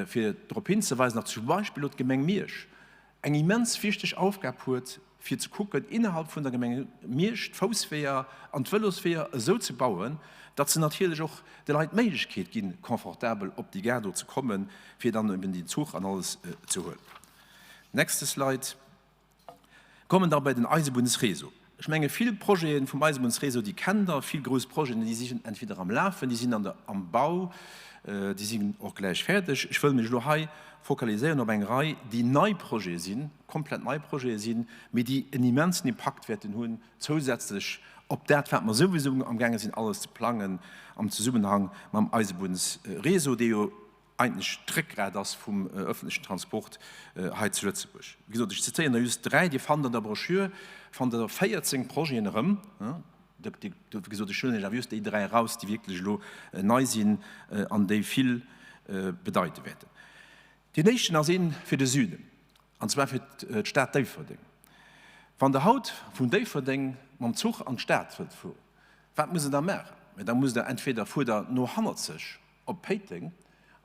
fir drop hinzeweisen, datt zum Beispill elo d'Gemeng Miersch eng immens wichteg Aufgab huet, fir ze kucken, innerhalb vun der Gemeng Miersch d'Foussweeër an d'Vëlosweeër esou ze bauen, datt se natierlech och de Leit d'Méiglechkeet ginn, confortabel op déi Gare do ze kommen, fir dann eben den Zuch an alles ze huelen. Nächste Slide. Kommen da bei den Eisebunnsréseau. Ech menge vill Projete vum Eisebunnsréseau, déi kennt Der, vill grouss Projeten, déi sinn entweder am Lafen, déi sinn an der, am Bau, déi sinn och gläich fäerdeg. Ech wëll mech elo hei focaliséieren op eng Rei, déi nei Projete sinn, komplett nei Projete sinn, mee déi en immensen Impakt wäerten hunn, zousätzlech op dat, wat mer souwisou amgaange sinn alles ze plangen am Zesummenhang mam Eisebunnsréseau, dee jo eigentlech d'Réckgrat ass vum öffentlechen Transport hei zu Lëtzebuerg. Wéi gesot, ech zitéieren der just dräi, Dir fannt an der Broschür fannt Der 14 Projeten erëm. Wéi gesot, ech huelen Iech awer just déi dräi eraus, déi wierklech elo nei sinn an déi vill bedeite wäerten. Deen éischten ass ee fir de Süden, an zwar fir d'Stad Déifferdeng. Wann Der haut vun Déifferdeng mam Zuch an d'Stad wëllt fueren, wat musst Der da maachen? Mä da musst Der entweder fuert Der no hannerzeg op Péiteng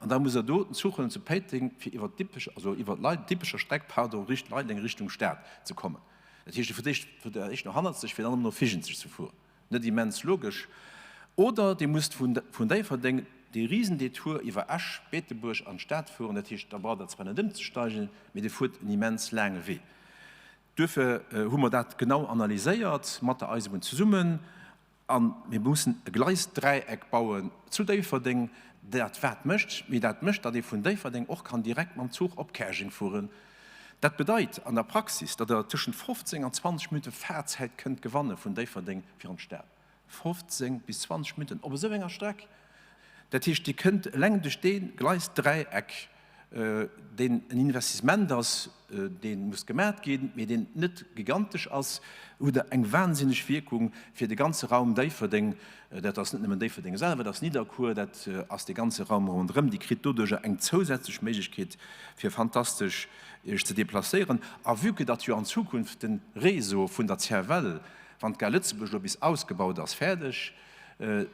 an da musst Der do den Zuch huelen zu Péiteng fir iwwer d'Dippech, also iwwer d'Dippecher Streck, pardon, Richt Leideleng Richtung Stad ze kommen. Dat heescht, Dir fuert éischt, fuert Der éischt no hannerzeg fir dann erëm no Fischenzeg ze fueren. Net immens logesch. Oder Dir musst vun vun Déifferdeng dee Risendetour iwwer Esch, Beetebuerg an d'Stad fueren. Dat heescht, da braucht Der zwar net ëmzesteigen, mee Dir fuert en immens laange Wee. Duerfir hu mer dat genau analyséiert mat der Eisebunn zesummen. A mir mussen e Gleisdräieck bauen zu Déifferdeng. Dat wat mécht? Mee dat mécht, datt ee vun Déifferdeng och kann direkt mam Zuch op Käerjeng fueren. Dat bedeit an der Praxis, datt Der tëschent 15 an 20 Minutte Fahrzäit kënnt gewanne vun Déifferdeng fir an d'Stad. 15 bis 20 Minutten op esou enger Streck. Dat heescht, Dir kënnt eleng duerch dee Gleisdräieck, deen en Investissement ass, dee muss gemat ginn, mee deen net gigantesch ass, hutt Der eng wahnsinneg Wierkung fir de ganze Raum Déifferdeng. Dat ass net nëmmen Déifferdeng selwer, dat ass Nidderkuer, dat ass dee ganze Raum ronderëm. Dir kritt doduerjer eng zousätzlech Méiglechkeet, fir fantastesch Iech ze deplacéieren. A vue que datt jo an Zukunft de Réseau vun der CFL, wann d'Gare Lëtzebuerg elo bis ausgebaut ass, fäerdeg,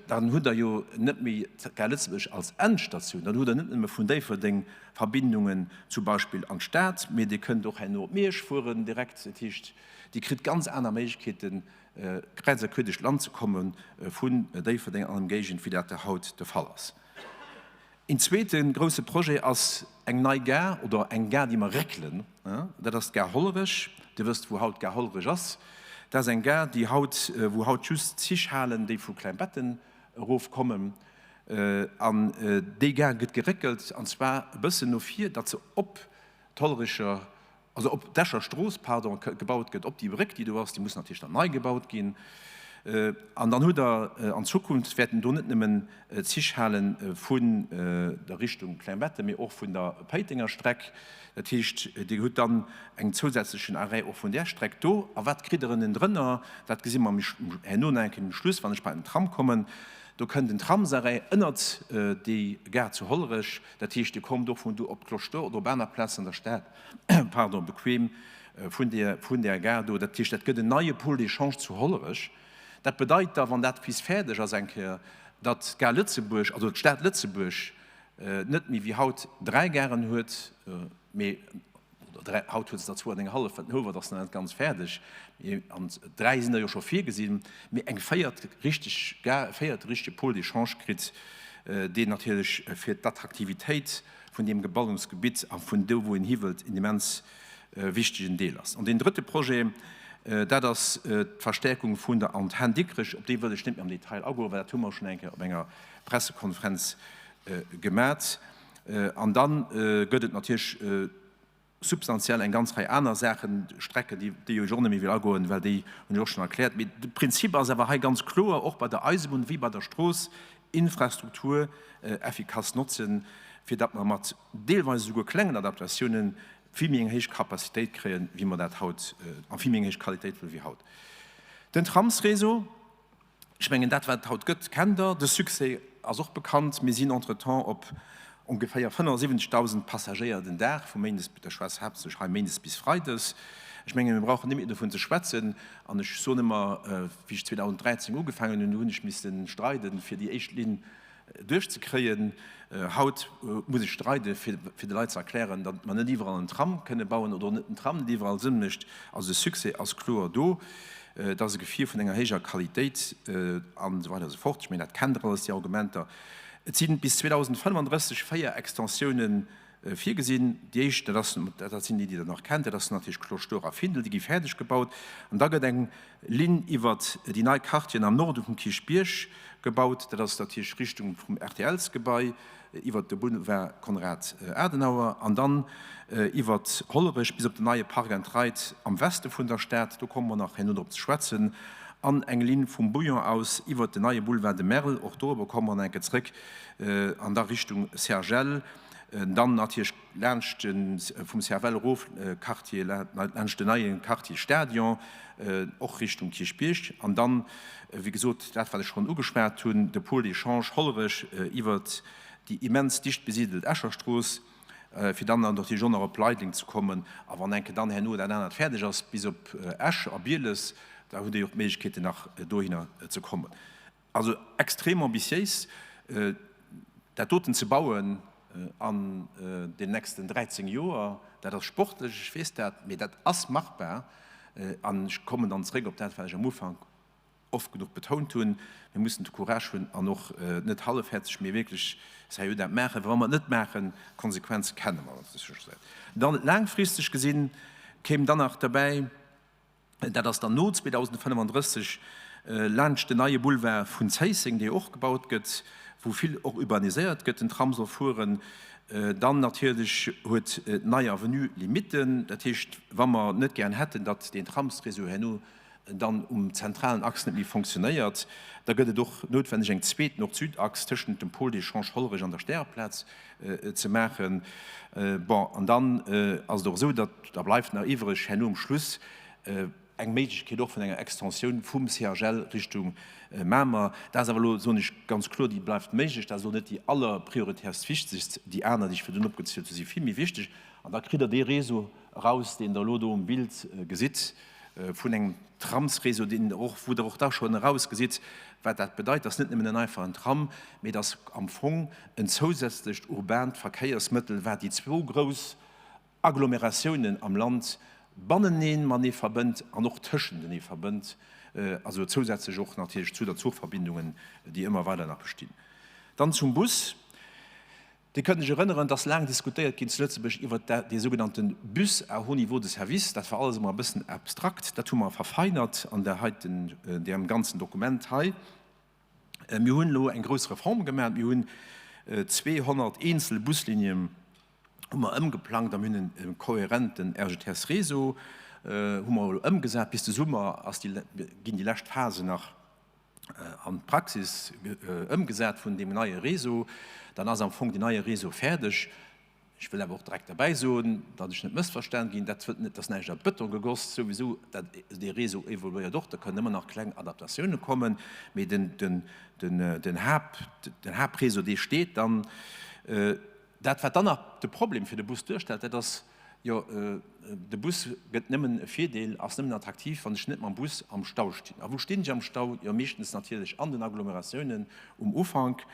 dann hutt Der jo net méi d'Gare Lëtzebuerg als Endstatioun, dann hutt Der net nëmme vun Déifferdeng Verbindungen zum Beispill an d'Stad, mee Dir kënnt och herno op Miersch fueren direkt. Dat heescht, Dir kritt ganz aner Méiglechkeeten, kräiz a quer duerch d'Land ze komme vun Déifferdeng an Ëmgéigend, wéi dat haut de Fall ass. Een zweete grousse Projet ass eng nei Gare oder eng Gare, déi mer réckelen. Dat ass d'Gare Hollerech. Dir wësst, wou haut d'Gare Hollerech ass. Dat ass eng Gare, déi haut, wou haut just d'Zich halen, déi vu Klengbetten erofkommen. An déi Gare gëtt geréckelt, an zwar e bëssen no vir, datt se op d'Hollerecher also op d'Escher Strooss, pardon, gebaut gëtt, op déi Bréck, déi do ass, déi muss natierlech dann nei gebaut ginn. An dann hutt Der an Zukunft wäerten do net nëmmen Zich hale vun der Richtung Klengbetten, mee och vun der Péitenger Streck. Dat heescht, Dir hutt dann eng zousätzlechen Arrêt och vun där Streck do. A wat kritt Der ënnendrënner? Dat gesi mer herno nach eng Kéier um Schluss, wann ech bei den Tram kommen. Do kënnt en Tramsarrêt ënnert déi Gare zu Hollerech. Dat heescht, Dir kommt och vun do op d'Cloche d'Or oder op aner Plazen an der Stad. pardon, bequem vun där, vun där Gare do. Dat heescht, dat gëtt en neie Pôle d'échange zu Hollerech. Dat bedeit da, wann dat bis fäerdeg ass eng Kéier, datt d'Gare Lëtzebuerg, also d'Stad Lëtzebuerg net méi wéi haut dräi Garen huet, mee, oder dräi, haut huet se der zwou an eng hallef, well den Houwald ass nach net ganz fäerdeg, mee, an dräi sinn der jo scho virgesinn, mee eng véiert richteg Gare, e véierte richtege Pôle d'échange kritt, deen natierlech fir d'Attraktivitéit vun deem Geballungsgebitt a vun do, wou een hiwëllt, en immens wichtegen Deel ass. An deen drëtte Projet, dat ass d'Verstärkung vun der Antenn Dikrech. Op déi wëll ech net méi am Detail agoen, well dat hu mer schonn eng Kéier op enger Pressekonferenz gemat. An da gëtt et natierlech substantiell eng ganz Rei aner Saachen, Strecken, déi déi ech och net méi wéll agoen, well déi hunn ech och schonn erkläert. Mee de Prinzip ass awer hei ganz kloer, och bei der Eisebunn wéi bei der Strooss, Infrastruktur effikass notzen, fir datt mer mat deelweis esouguer klengen Adaptatiounen vill méi eng héich Capacitéit kréien, wéi mer dat haut, a vill méi eng héich Qualitéit wéi haut. Den Tramsréseau. Ech mengen, dat, wat et haut gëtt, kennt Der. De Succès ass och bekannt. Mir sinn entretemps op ongeféier 75.000 Passagéier den Dag, vu méindes, ech schwätze haaptsächlech hei méindes bis freides. Ech mengen, mir brauchen net méi dovun ze schwätzen. An ech soen ëmmer, wéi ech 2013 ugefaangen hunn, do hunn ech misse streiden, fir déi éischt Linn duerchzekréien. Haut muss ech streide fir de Leit ze erklären, datt mer net iwwerall en Tram kënne bauen oder net den Tram net iwwerall Sënn mécht. Also de Succès ass kloer do. Et ass e Gefier vun enger héijer Qualitéit an esou weider esou fort. Ech mengen, dat kennt Der alles, déi Argumenter. Et si bis 2035 véier Extensiounen virgesinn. Déi éischt, dat ass, dat sinn déi, déi Der nach kennt, dat ass natierlech Cloche d'Or a Findel, déi gi fäerdeg gebaut. An da gëtt eng Linn iwwert déi nei Quartieren am Norde vum Kierchbierg gebaut, dat ass natierlech Richtung vum RTLs-Gebai, iwwert de Boulevard Konrad Adenauer an dann iwwert Hollerech bis op den neie Park and Ride am Weste vun der Stad, do komme mer nach herno drop ze schwätzen, an eng Linn vum Bouillon aus iwwert den neie Boulevard de Merl, och dorobber komme mer nach eng Kéier zréck, an da Richtung CHL. Dann natierlech laanscht de vum CFL erof Quartier, laanscht den neie Quartier Stadion, och Richtung Kierchbierg. An dann, wéi gesot, dat wat ech schonn ugeschwat hunn, de Pôle d'échange Hollerech iwwert déi immens dicht besidelt Escherstrooss, fir dann natierlech och nach op Leideleng ze kommen. A wann enke dann herno dat anert fäerdeg ass bis op Esch a Bieles, da hutt Dir jo och d'Méiglechkeeten nach dohinner ze kommen. Also extrem ambitiéis, dat doten ze bauen an den nächsten 13 Joer. Dat ass sportlech, ech weess dat, mee dat ass machbar. An ech kommen dann zréck op dat, wat ech am Ufank oft genuch betount hunn, Mir mussen de Courage hunn an och net hallefhäerzeg, mee wierklech seriö dat maachen. Well wa mer et net maachen, d'Konsequenze kenne mer an der Tëschenzäit. Dann laangfristeg gesinn kéim dann nach derbäi, Dat ass dann no 2035. Laanscht den neie Boulevard vun Zéisseng, dee och gebaut gëtt, wou vill och urbaniséiert gëtt, den Tram soll fueren. Dann natierlech huet d'nei Avenue Limitten. Dat heescht, wa mer net gären hätten, datt deen Tramsréseau herno dann um zentralen Achs net méi fonctionnéiert, da gëtt et och noutwenneg eng zweet Nord-Süd-Achs tëschent dem Pôle d'échange Hollerech an der Stäreplaz ze maachen. Bon, an dann ass et och esou, datt da bleift nach iwwreg herno um Schluss eng Méiglechkeet och vun enger Extensioun vum CHL Richtung Mamer. Dat ass awer elo, soen ech ganz kloer, déi bleift méiglech. Dat ass elo net déi allerprioritärst wichtegst. Déi aner, déi ech virdrun opgezielt hu, si vill méi wichteg. An da kritt Der dee Réseau eraus, deen Der elo do um Bild gesitt, vun engem Tramsréseau, deen och, wou Der och da schonn erausgesitt, wat dat bedeit. Dat ass net nëmmen en einfachen Tram, mee et ass am Fong en zousätzlecht urbaant Verkéiersmëttel, wat déi zwou grouss Agglomeratiounen am Land banneneen matenee verbënnt an och tëschentenee verbënnt, also zousätzlech och natierlech zu der Zuchverbindungen, déi ëmmer weider nach bestinn. Dann zum Bus. Dir kënnt lech erënneren, dass laang diskutéiert ginn zu Lëtzebuerg iwwert dee sougenannte Bus à haut niveau de service. Dat war alles ëmmer e bëssen abstrakt. Dat hu mer verfeinert an där heiten, deem ganzen Dokument hei. Mir hunn elo eng grouss Reform gemaach. Mir hunn 200 eenzel Buslinien hu mer ëmgeplangt a mir hunn e kohärenten RGTS-Réseau hu mer elo ëmgesat. Bis de Summer ass déi, ginn déi lescht Phasen nach an d'Praxis ëmgesat vun deem neie Réseau. Dann ass am Fong deen neie Réseau fäerdeg. Ech wëll awer och direkt derbäi soen, datt ech net mëssverstan ginn, dat wëllt net, et ass näischt a Bëton gegoss, souwisou, dat, dee Réseau evoluéiert och, do kënnen ëmmer nach kleng Adaptatioune kommen, mee den, den, den, den Haupt, den Haaptréseau, dee steet dann. Dat, wat dann nach de Problem fir de Bus duerstellt, dat ass jo, de Bus gëtt nëmmen e Virdeel, ass nëmmen attraktiv, wann ech net mam Bus am Stau stinn. A wou stinn ech am Stau? Jo, meeschtens natierlech an den Agglomeratiounen um Ufank.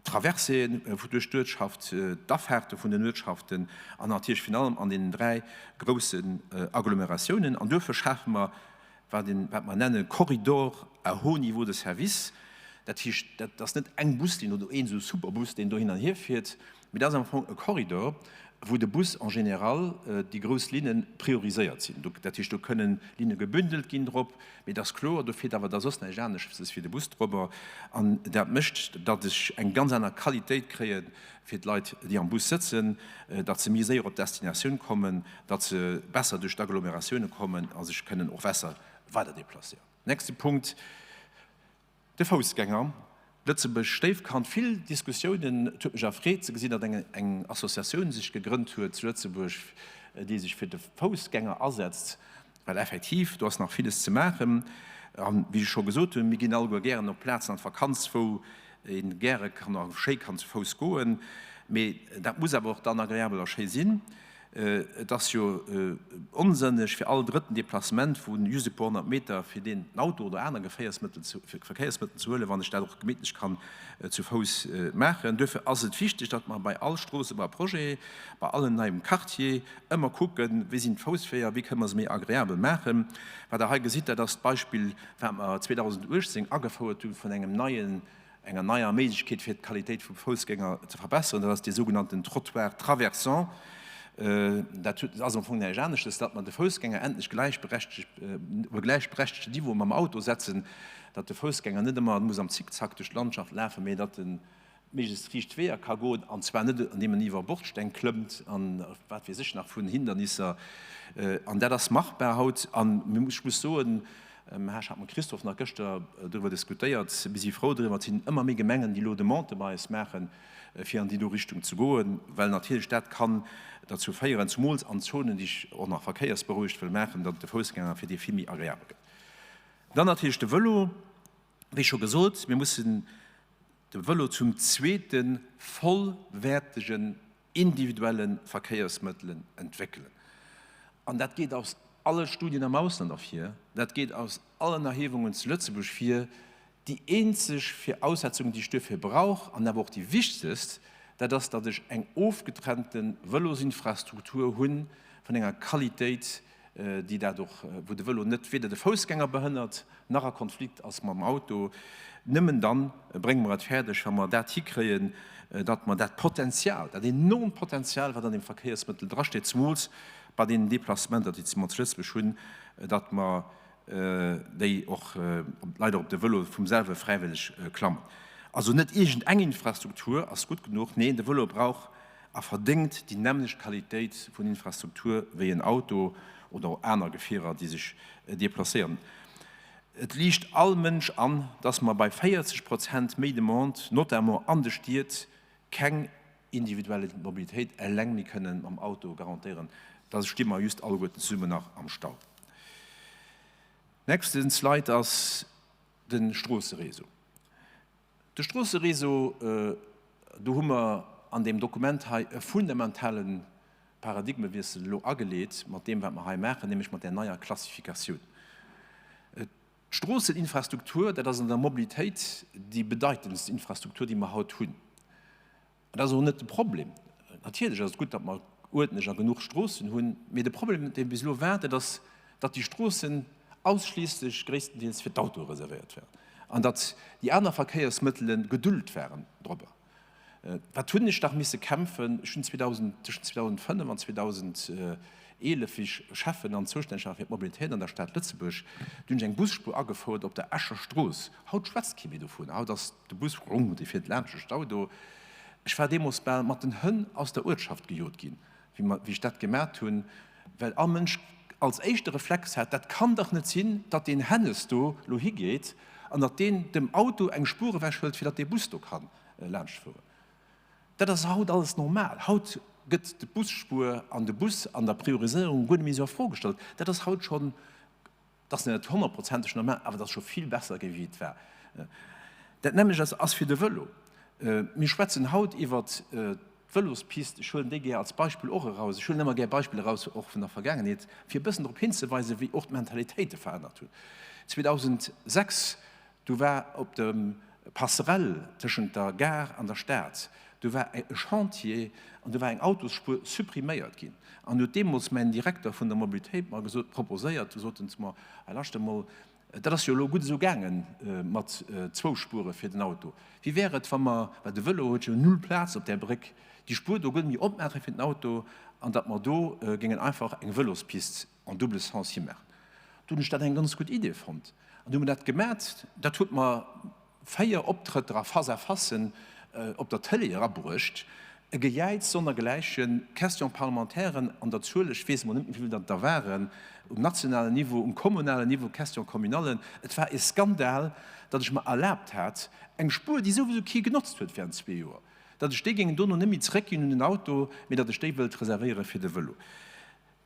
D'Traverséeën duerch d'Uertschaft, d'Afaarte vun den Uertschaften an natierlech virun allem an deenen 3 groussen Agglomeratiounen. An duerfir schafe mer, wat een, wat mer nenne Corridor à haut niveau de service. Dat heescht, dat ass net eng Buslinn oder een esou Superbus, deen do hin an hier fiert, mee dat ass am Fong e Korridor, wou de Bus en général, déi grouss Linne prioriséiert sinn. Dat heescht, do kënnen Linne gebündelt ginn drop, mee et ass kloer, do fiert awer da soss näischt aneschtes wéi de Bus drobber. An dat mécht, datt ech eng ganz aner Qualitéit kréie fir d'Leit, déi am Bus sëtzen, datt se méi séier op d'Destinatioun kommen, datt se besser duerch d'Agglomeratioune kommen a sech kënnen och besser weider déplacéieren. Nächste Punkt. De Foussgänger, Lëtzebuerg Stéifkand, vill Diskussiounen. Et huet mech erfreet ze gesinn, datt eng eng Associatioun sech gegrënnt huet zu Lëtzebuerg, déi sech fir de Foussgänger asetzt, well effektiv do ass nach villes ze maachen. A wéi ech scho gesot hunn, mir ginn alleguer gären op Plazen an d'Vakanz, wou ee gäre kann a schéi kann zu Fouss goen, mee dat muss awer och dann agreabel a schéi sinn. Et ass jo onsënneg, fir all drëtten Deplacement vu just e puer 100 Meter fir deen den Auto oder aner Geféiersmëttel ze, Verkéiersmëttel ze huelen, wann ech dat och gemittlech kann zu Fouss maachen. Duerfir ass et wichteg, datt mer bei all Stroossebauprojet, bei allen neiem Quartier ëmmer kucken, wéi sinn d'Foussweeër, wéi kënne mer se méi agreabel maachen. Wat Der hei gesitt, dat ass d'Beispill, wat mer 2018 agefouert hu vun engem neien enger neier Méiglechkeet fir d'Qualitéit vum Foussgänger ze verbesseren, dat ass dee sougenannten Trottoir traversant. Dat ass am Fong näischt aneschtes, datt mer de Foussgänger endlech gläichberechtegt, op e gläichberechtegten Niveau mam Auto setzen, datt de Foussgänger net ëmmer muss am Zickzack duerch d'Landschaft lafen, mee datt e méiglechst riicht Weeër ka goen, an zwar net andeem en iwwer Bordsteng klëmmt an wat weess ech nach vun Hindernisser. An dat ass machbar haut. An ech muss soen, Ech hat mam Christophe nach gëschter driwwer diskutéiert. Mir si frou driwwer. Et sinn ëmmer méi Gemengen, déi elo Demandë bei eis maachen, fir an déi do Richtung ze goen, well natierlech dat kann derzou féieren, zumools an Zonen, déi ech och nach verkéiersberouegt wëll maachen, datt et de Foussgänger fir déi vill méi agreabel gëtt. Dann natierlech de Vëlo. Wéi scho gesot, mir mussen de Vëlo zum zweete vollwäertegen individuelle Verkéiersmëttelen entwéckelen. An dat geet aus alle Studien am Ausland ervir, dat geet aus allen Erhiewungen zu Lëtzebuerg vir. Déi eenzeg Viraussetzung, déi ech duerfir brauch, an awer och déi wichtegst, dat ass, datt ech eng ofgetrennte Vëlosinfrastruktur hu vun enger Qualitéit, déi dat och, wou de Vëlo net weder de Foussgänger behënnert, nach a Konflikt ass mam Auto. Nëmmen dann brénge mer et fäerdeg, wa mer dat hikréien, datt mer dat Potenzial, dat enormt Potenzial, wat an deem Verkéiersmëttel drasteet, zemools bei deenen Déplacementer, déi mer zu Lëtzebuerg hunn, datt mer. déi och leider op de Vëlo vum selwe fräiwëlleg klammen. Also net iergend eng Infrastruktur ass gutt genuch, neen, de Vëlo brauch a verdéngt déi nämmlecht Qualitéit vun Infrastruktur wéi en Auto oder aner Gefierer, déi sech deplacéieren. Et liicht all Mënsch an, dass mer bei 40 Prozent méi Demande, notamment an de Stied, keng individuelle Mobilitéit eleng méi kënnen mam Auto garantéieren. Da sti mer just alleguerten zesummen nach am Stau. Nächsten Slide ass de Stroosseréseau. De Stroosseréseau, do hu mer an deem Dokument hei e fundamentale Paradigmewiessel elo ageleet mat deem, wat mer hei maachen, nämlech mat där neier Klassifikatioun. D'Stroosseninfrastruktur, dat ass an der Mobilitéit déi bedeitendst Infrastruktur, déi mer haut hunn. An dat ass och net de Problem. Natierlech ass et gutt, datt mer uerdentlech a genuch Stroossen hunn, mee de Problem, dee bis elo war, dat ass, datt déi Stroossen ausschliisslech gréisstendeels fir d'Autoe reservéiert waren an datt déi aner Verkéiersmëttele gedullt waren dorobber. Wat hunn ech dach misse kämpfen! Ech hunn 2000, tëschent 2005 an 2011, wéi ech Schäffen an zoustänneg war fir d'Mobilitéit an der Stad Lëtzebuerg, du hunn ech eng Busspuer agefouert op der Escher Strooss. Haut schwätzt kee méi dovun. Haut ass de Bus, rung, dee fiert laanscht de Stau do. Ech war deemools bal mat den Hënn aus der Uertschaft gejot ginn, wéi mer, wéi ech dat gemat hunn, well all Mënsch als éischte Reflex hat, dat kann dach net sinn, datt deen Hennes do lo higeet an datt deen dem Auto eng Spuer ewechhëlt, fir datt dee Bus do kann laanschtfueren. Dat ass haut alles normal. Haut gëtt d'Busspuer an de Bus an der Prioriséierung guer net méi esou a Fro gestallt. Dat ass haut schonn, dat ass net honnertprozenteg normal, awer dat ass scho vill besser gi wéi et war. Dat nämmlecht ass ass fir de Vëlo. Mir schwätzen haut iwwert d'Vëlospist. Ech huelen déi gär als Beispill och eraus. Ech huelen ëmmer gär Beispiller eraus, och vun der Vergaangenheet, fir e bëssen drop hinzeweisen, wéi och d'Mentalitéite verännert hunn. 2006 Do war op der Passerelle tëschent der Gare an der Stad, do war e Chantier an do war eng Autosspuer suppriméiert ginn. An huet deemools mäin Direkter vun der Mobilitéit mer gesot, proposéiert, du sot en zu mer, Hei lauschter emol, dat ass jo elo gutt esou gaange mat zwou Spuere fir den Auto. Wéi wär et, wa mer, well de Vëlo huet jo null Plaz op där Bréck, déi Spuer do guer net méi opmaache fir den Auto an datt mer do géingen einfach eng Vëlospist en double sens himaachen. Do hunn ech dat eng ganz gutt Idee fonnt an hu mer dat gemat. Dat huet mer 4 Optrëtter a Face-à-facen op der Tëlee erabruecht, e Gejäiz sonnergläichen, Question-parlementairen an der Zuel, ech weess emol net méi, wéi vill dat der waren, um nationalen Niveau, um kommunalen Niveau, Question-communallen. Et war e Skandal, datt ech mer erlaabt hat, eng Spuer, déi souwisou kee genotzt huet während zwee Joer, datt ech déi géing dono net méi zeréckginn un den Auto, mee datt ech déi wëllt reservéiere fir de Vëlo.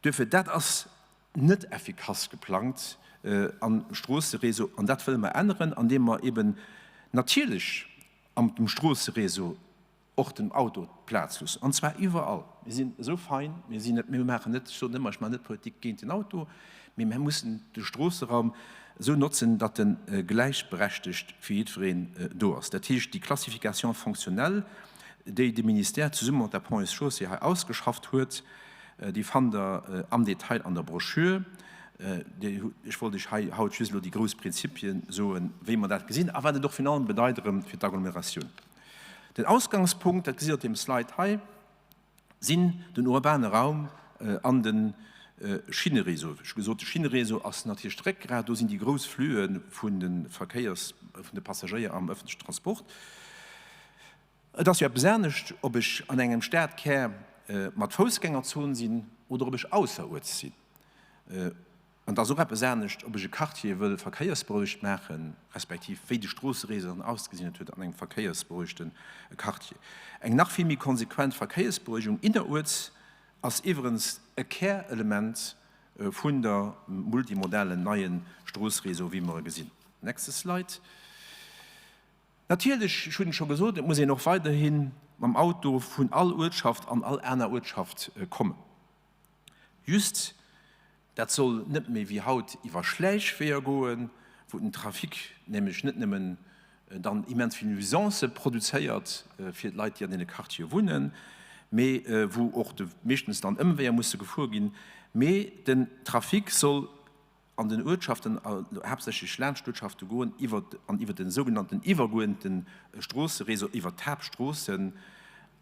Duerfir, dat ass net effikass geplangt am Stroosseréseau an dat wëlle mer änneren, andeem mer eben natierlech am dem Stroosseréseau och dem Auto d'Plaz loossen, an zwar iwwerall. Mir sinn esou fein, mir sinn net, mir maachen net, ech soen ëmmer, ech maachen net Politik géint den Auto, mee mir mussen de Stroosseraum esou notzen, datt e gläichberechtegt fir jiddwereen do ass. Dat heescht, déi Classification fonctionnelle, déi de Ministère zesumme mat der Ponts et Chaussées hei ausgeschafft huet, Déi fannt Der am Detail an der Broschür. Ech wollt Iech hei haut just elo déi grouss Prinzipien soen, wéi mer dat gesinn a wat et och virun allem bedeit erëm fir d'Agglomeratioun. Den Ausgangspunkt, dat gesitt Der op deem Slide hei, sinn den urbane Raum an de Schinneréseau. Ech hu gesot, de Schinneréseau ass natierlech d'Réckgrat, do sinn déi grouss Flüe vun de Verkéiers-, vun de Passagéier am öffentlechen Transport. Et ass jo eppes anescht, ob ech an engem Stadkär mat Foussgängerzon sinn oder ob ech ausseruerts sinn. An et ass och eppes anescht, ob ech e Quartier wëll verkéiersberouegt maachen, respektiv wéi de Stroosseréseau dann ausgesinn huet an engem verkéiersberouegte Quartier. Eng nach vill méi konsequent Verkéiersberouegung inneruerts ass iwwerens e Kärelement vun der multimodalen neie Stroosseréseau, wéi mer e gesinn. Nächste Slide. Natierlech, ech hunn et scho gesot, et muss een och weiderhi mam Auto vun all Uertschaft an all aner Uertschaft kommen. Just, dat soll net méi wéi haut iwwer Schläichweeër goen, wou den Trafic nämlech net nëmmen dann immens vill Nuisancë produzéiert fir d'Leit, déi an deene Quartiere wunnen, mee wou och de meeschtens dann Ëmweeër musse gefuer ginn, mee den Trafic soll an den Uertschaften, haaptsächlech laanscht d'Uertschafte goen, iwwer an iwwer den sougenannten iwwergoenden Stroosseréseau, iwwer d'Haaptstroossen.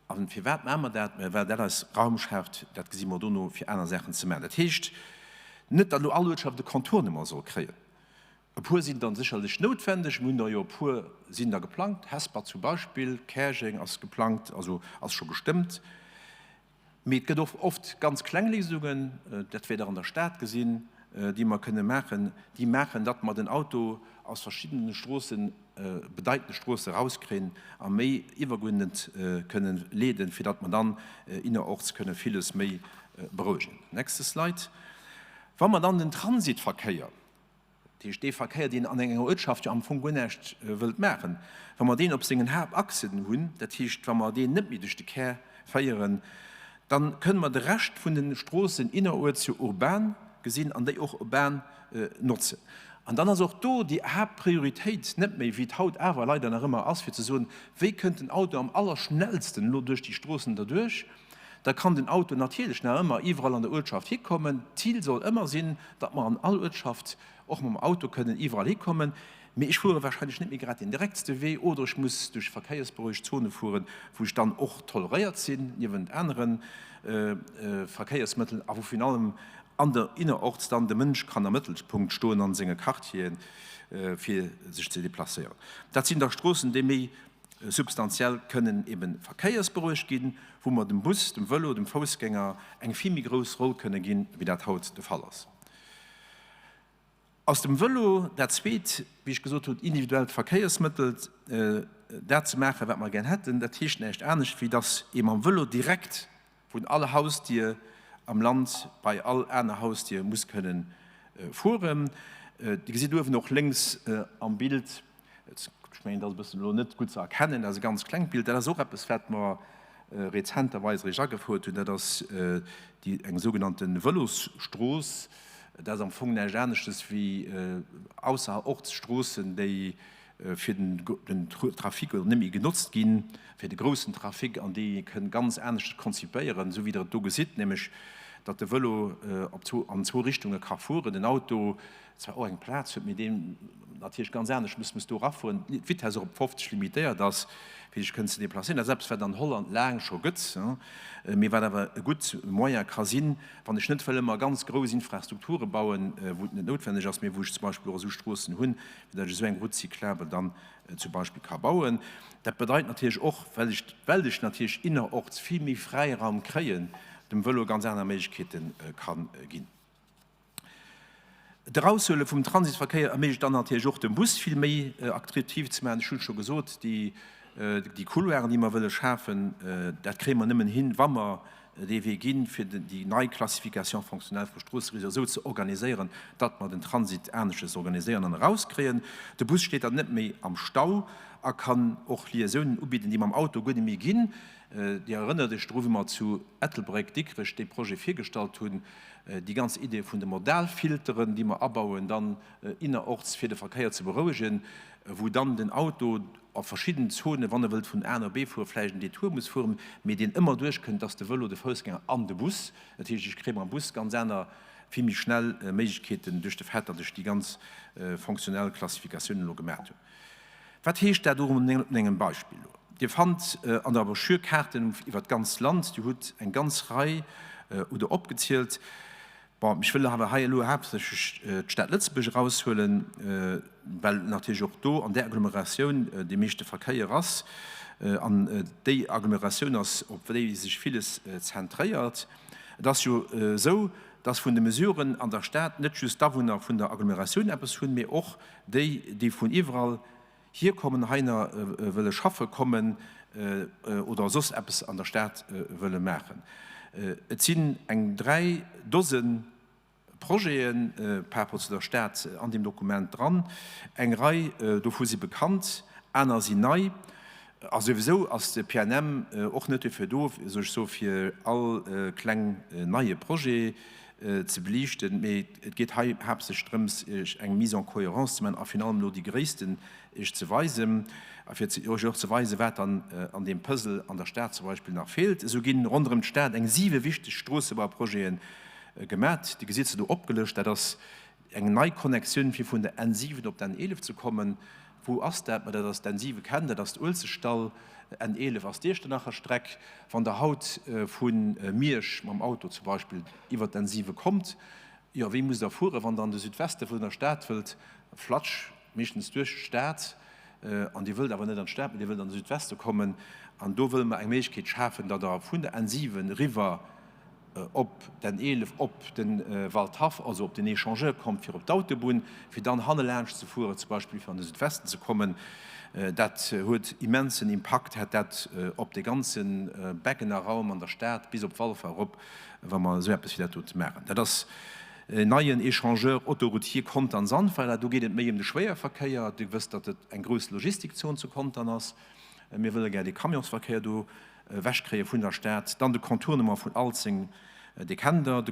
A firwat maache mer dat? Mä well dat eis Raum schaaft, dat gesi mer dono, fir aner Saachen ze maachen. Dat heescht net, datt elo all Uertschaft e Contournement soll kréien. E puer sinn dann sécherlech noutwendeg. Mir hunn der jo e puer sinn der geplangt, Hesper zum Beispill, Käerjeng ass geplangt, also ass scho gestëmmt. Mee et gëtt och oft ganz kleng Léisungen, dat wäert Der an der Stad gesinn, déi mer kënne maachen, déi maachen, datt mer den Auto aus verschiddene Stroossen, bedeitende Stroosse erauskréien a méi iwwergeuerdent kënne leeden, fir datt mer dann innerorts kënne villes méi berouegen. Nächste Slide. Wa mer dann den Transitverkéier, dat heescht dee Verkéier, deen an enger Uertschaft jo am Fong guer näischt wëllt maachen, wa mer deen op sengen Haaptachsen hunn, dat heescht wa mer deen net méi duerch de Kär féieren, da kënne mer de Rescht vun de Stroossen inneruerts jo urban gesinn an déi och urban notzen. An dann ass och do déi Haaptprioritéit net méi, wéi et haut awer leider nach ëmmer ass, fir ze soen, wéi kënnt den Auto am allerschnellsten elo duerch déi Stroossen derduerch, Da kann den Auto natierlech nach ëmmer iwwerall an der Uertschaft hikommen. D'Zil soll ëmmer sinn, datt mer an all Uertschaft och mam Auto kënnen iwwerall hikommen. Mee ech fuere wahrscheinlech net méi grad deen direktste Wee oder ech muss duerch verkéiersberouegt Zone fueren, wou ech dann och toleréiert sinn niewent anere Verkéiersmëttel a wou virun allem an der innerorts dann de Mënsch kann am Mëttelpunkt stoen an senge Quartieren, fir sech ze deplacéieren. Dat sinn da Stroossen, déi méi substantiell kënnen ebe verkéiersberouegt ginn, wou mer dem Bus, dem Vëlo, dem Foussgänger eng vill méi grouss Roll kënne ginn, wéi dat haut de Fall ass. Ass dem Vëlo dat zweet, wéi ech gesot hunn, individuellt Verkéiersmëttel, dat ze maachen, wat mer gär hätten, dat heescht näischt anescht, wéi dass ee mam Vëlo direkt vun all Hausdier am Land bei all aner Hausdier muss kënnen fueren. Dir gesitt uewen och lénks am Bild, Ech mengen, dat ass e bëssen elo net gutt ze erkennen, dat ass e ganz klengt Bild. Dat ass och eppes, wat mer rezenterweis eréischt agefouert hunn. Dat ass déi eng sougenannte Vëlosstrooss. Dat ass am Fong näischt aneschtes wéi Ausserortsstroossen, déi fir den Trafic oder net méi genotzt ginn, fir de groussen Trafic, an déi ee kënn ganz aneschters konzipéieren, esou wéi Der et do gesitt, nämlech datt de Vëlo op zwou, an zwou Richtunge ka fueren, den Auto zwar och eng Plaz huet, mee deen natierlech ganz anescht muss muss do erafueren, d'Vitesse och op 50 limitéiert ass, fir sech kënnen ze déplacéieren. Dat ass eppes, wat an Holland laang scho gëtt, mee wat awer e gutt Moyen ka sinn, wann ech net wëll ëmmer ganz grouss Infrastrukture bauen, wou et net noutwenneg ass, mee wou ech zum Beispill och esou Stroossen hunn, fir datt ech esou eng Route cyclable dann zum Beispill ka bauen. Dat bedeit natierlech och, well ech, well ech natierlech innerorts vill méi Fräiraum kréien, dem Vëlo ganz aner Méiglechkeete ka ginn. D'Eraushuele vum Transitverkéier erméiglecht dann natierlech och dem Bus vill méi attraktiv ze maachen. Ech hunn et scho gesot, déi Couloiren, déi mer wëlle schafen, dat kréie mer nëmmen hin, wa mer dee Wee ginn, fir déi nei Classification fonctionnelle vum Stroosseréseau esou ze organiséieren, datt mer den Transit aneschtes organiséieren an erauskréien. De Bus steet dann net méi am Stau a kann och Liaisounen ubidden, déi mam Auto guer net méi ginn. Dir erënnert Iech dru wéi mer zu Ettelbréck, Dikrech dee Projet virgestallt hunn, déi ganz Idee vun de Modalfilteren, déi mer abauen dann innerorts, fir de Verkéier ze berouegen, wou dann den Auto a verschidden Zonen, wann e wëllt vun A no B fueren, vläicht en Detour muss fueren, mee deen ëmmer duerchkënnt, dass de Vëlo, de Foussgänger an de Bus. Dat heescht, ech kréie mam Bus ganz aner, vill méi schnell Méiglechkeeten duerch de Fait, datt ech déi ganz fonctionnel Klassifikatioun elo gemaat hunn. Wat heescht dat un engem Beispill elo? Dir fannt an der Broschür Kaarten iwwer d'ganzt Land. Dir hutt eng ganz Rei oder opgezielt. Bon, ech wëll awer hei elo haaptsächlech d'Stad Lëtzebuerg eraushuelen, well natierlech och do an där Agglomeratioun dee meeschte Verkéier ass an déi Agglomeratioun ass, op déi sech villes zentréiert. Et ass jo esou, dass vun de Mesuren an der Stad net just d'Awunner vun der Agglomeratioun eppes hunn, mee och déi, déi vun iwwerall hierkommen, heiner wëlle schaffe kommen oder soss eppes an der Stad wëlle maachen. Et sinn eng 3 Dose Projete par rapport zu der Stad an deem Dokument dran. Eng Rei dovu si bekannt, aner sinn nei. A souwisou ass de PNM och net dofir do, soll ech soen, fir all kleng neie Projet ze beliichten, mee et geet hei haaptsächlech drëms, Iech eng Mise en cohérence ze maachen a virun allem elo déi Gréissten Iech ze weisen a fir Iech och ze weisen, wat dann an deem Puzzle an der Stad zum Beispill nach feelt. Esou ginn ronderëm d'Stad eng siwe wichteg Stroossebauprojete gemat. Dir gesitt se do opgelëscht. Dat ass eng nei Connectioun, fir vun der N7 op d'N11 ze kommen. Wou ass dat? Ma dat ass d'N7 kennt Der, dat ass d'Uelzechtdall. N11 ass d'Iechternacher Streck. Wann Der haut vu Miersch mam Auto zum Beispill iwwer d'N7 kommt. Jo, wéi musst Der fueren, wann Der an de Südweste vun der Stad wëllt? Flatsch, meeschtens duerch d'Stad. An Dir wëllt awer net an d'Stad, mee Dir wëllt an de Südweste kommen. An do wëlle mer eng Méiglechkeet schafen, datt Der vun der N7 eriwwer op d'N 11, op de Waldhaff, also op den Echangeur kommt, fir op d'Autobunn, fir dann hannelaanscht ze fueren, zum Beispill fir an de Südwesten ze kommen. Dat huet immensen Impakt, hätt dat op de ganze Beggener Raum an der Stad bis op Walfer erop, wa mer esou eppes wéi dat dote maachen. Dat ass en neien Echangeur autoroutier Contern-Sandweiler. Do geet et méi ëm de Schwéierverkéier. Dir wësst, datt et eng grouss Logistikzon zu Contern ass. Mir wëlle gär de Camionsverkéier do ewechkréie vun der Stad. Dann de Contournement vun Alzeng, dee kennt Der, de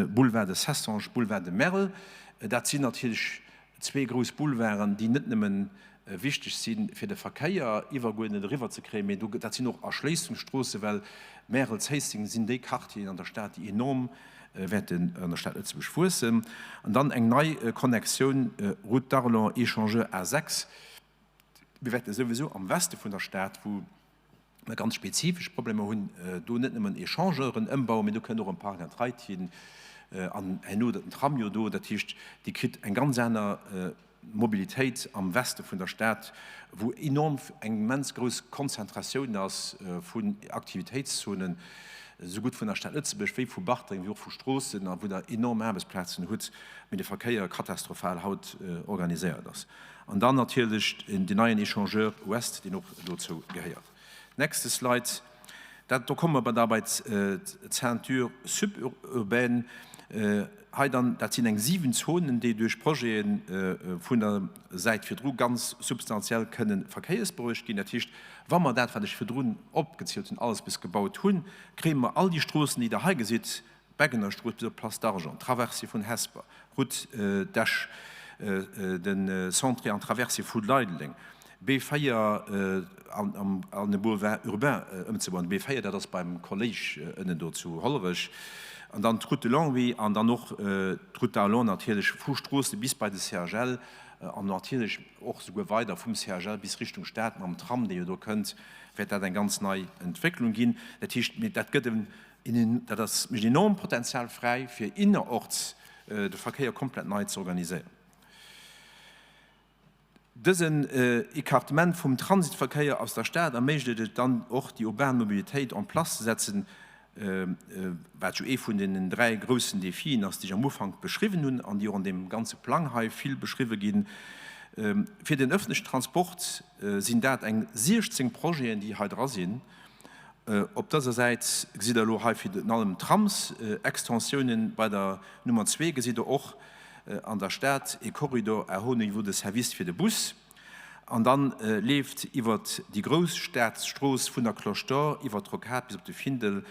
Boulevard de Cessange, Boulevard de Merl. Dat sinn natierlech zwee grouss Boulevarden, déi net nëmme wichteg si fir de Verkéier iwwerguerdnet eriwwer ze kréien, mee dat sinn och Erschléissungsstroossen, well Märel, Zéisseng sinn déi Quartieren an der Stad, déi enorm wäerten an der Stad Lëtzebuerg wuessen. An dann eng nei Connectioun Route d'Arlon, Echangeur A6. Mir wäerte souwisou am Weste vun der Stad, wou mer ganz spezifesch Problemer hunn, do net nëmmen Echangeuren ëmbauen, mee do kënnt och en Park and Ride hin an herno den Tram jo do. Dat heescht, Dir kritt eng ganz aner Mobilitéit am Weste vun der Stad, wou enorm, eng immens grouss Konzentratioun ass vun Aktivitéitszonen, esou gutt vun der Stad Lëtzebuerg wéi vu Bartreng, wéi och vu Stroossen, a wou Der enorm Aarbechtsplazen hutt, mee de Verkéier katastrophal haut organiséiert ass. An dann natierlech deen neien Echangeur Ouest, deen och dozou gehéiert. Nächste Slide. Dat, do komme mer da bei d'Ceinture suburbaine. Hei dann, dat sinn eng 7 Zonen, déi duerch Projete vun der Säit virdru ganz substantiell kënnen verkéiersberuecht ginn. Dat heescht, wa mer dat, wat ech virdrun opgezielt hunn, alles bis gebaut hunn, kréie mer all déi Stroossen, déi Der hei gesitt, Beggenerstrooss bis op d'Place d'Argent, d'Traversée vun Hesper, Route d'Esch, de Centre an d'Traversée vu Leideleng, B4 an e Boulevard urbain ëmzebauen. De B4, dat ass beim Kolléisch ënnen do zu Hollerech. An dann d'Route de Longwy an dann och d'Route d'Arlon natierlech vu Stroossen bis bei de CHL an natierlech och souguer weider vum CHL bis Richtung Stad mam Tram, dee jo do kënnt, wäert dat eng ganz nei Entwécklung ginn. Dat heescht, dat gëtt en Dat ass, mécht enorm Potenzial fräi, fir innerorts de Verkéier komplett nei ze organiséieren. Dësen Ecartement vum Transitverkéier aus der Stad erméiglecht et dann och, déi urban Mobilitéit en place ze setzen, wat jo ee vun deenen 3 groussen Defien ass, déi ech am Ufank beschriwwen hunn an déi och an deem ganze Plang hei vill beschriwwe ginn. Fir den öffentlechen Transport sinn dat eng 16 Projeten, déi hei dra sinn. Op dëser Säit gesitt Der elo hei virun allem d'Tramsextensiounen. Bei der Nummer zwee gesitt Der och an der Stad e Corridor à haut niveau de service fir de Bus. An da leeft iwwert déi grouss Staatsstrooss vun der Cloche d'Or iwwert d'Rocade bis op de Findel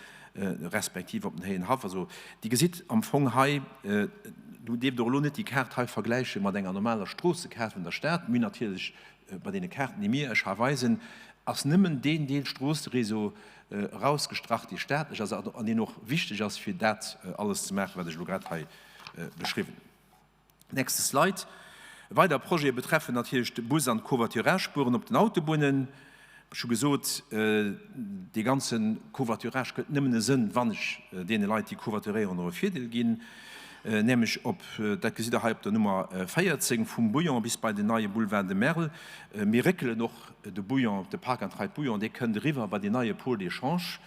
respektiv op den Héienhaff. Also Dir gesitt am Fong hei, do dierft Der och elo net déi Kaart hei vergläiche mat enger normaler Stroossekaart vun der Stad. Mir hunn natierlech Bei deene Kaarten, déi mir Iech hei weisen, ass nëmmen deen Deel Stroosseréseau erausgestrach, dee staatlech ass an deen och wichteg ass, fir dat alles ze maachen, wat ech elo grad hei beschriwwen hunn. Nächste Slide. Weider Projete betreffen natierlech de Bus an d'Covoiturage-Spueren op den Autobunnen. Ech hu gesot, dee ganze Covoiturage gëtt nëmmen e Sënn, wann ech deene Leit, déi covoituréieren, och e Virdeel ginn, nämlech op, dat gesitt Der hei op der Nummer 14, vum Bouillon bis bei den neie Boulevard de Merl. Mir réckelen och de Bouillon, de Park and Ride Bouillon, dee kënnt eriwwer bei deen neie Pôle d'échange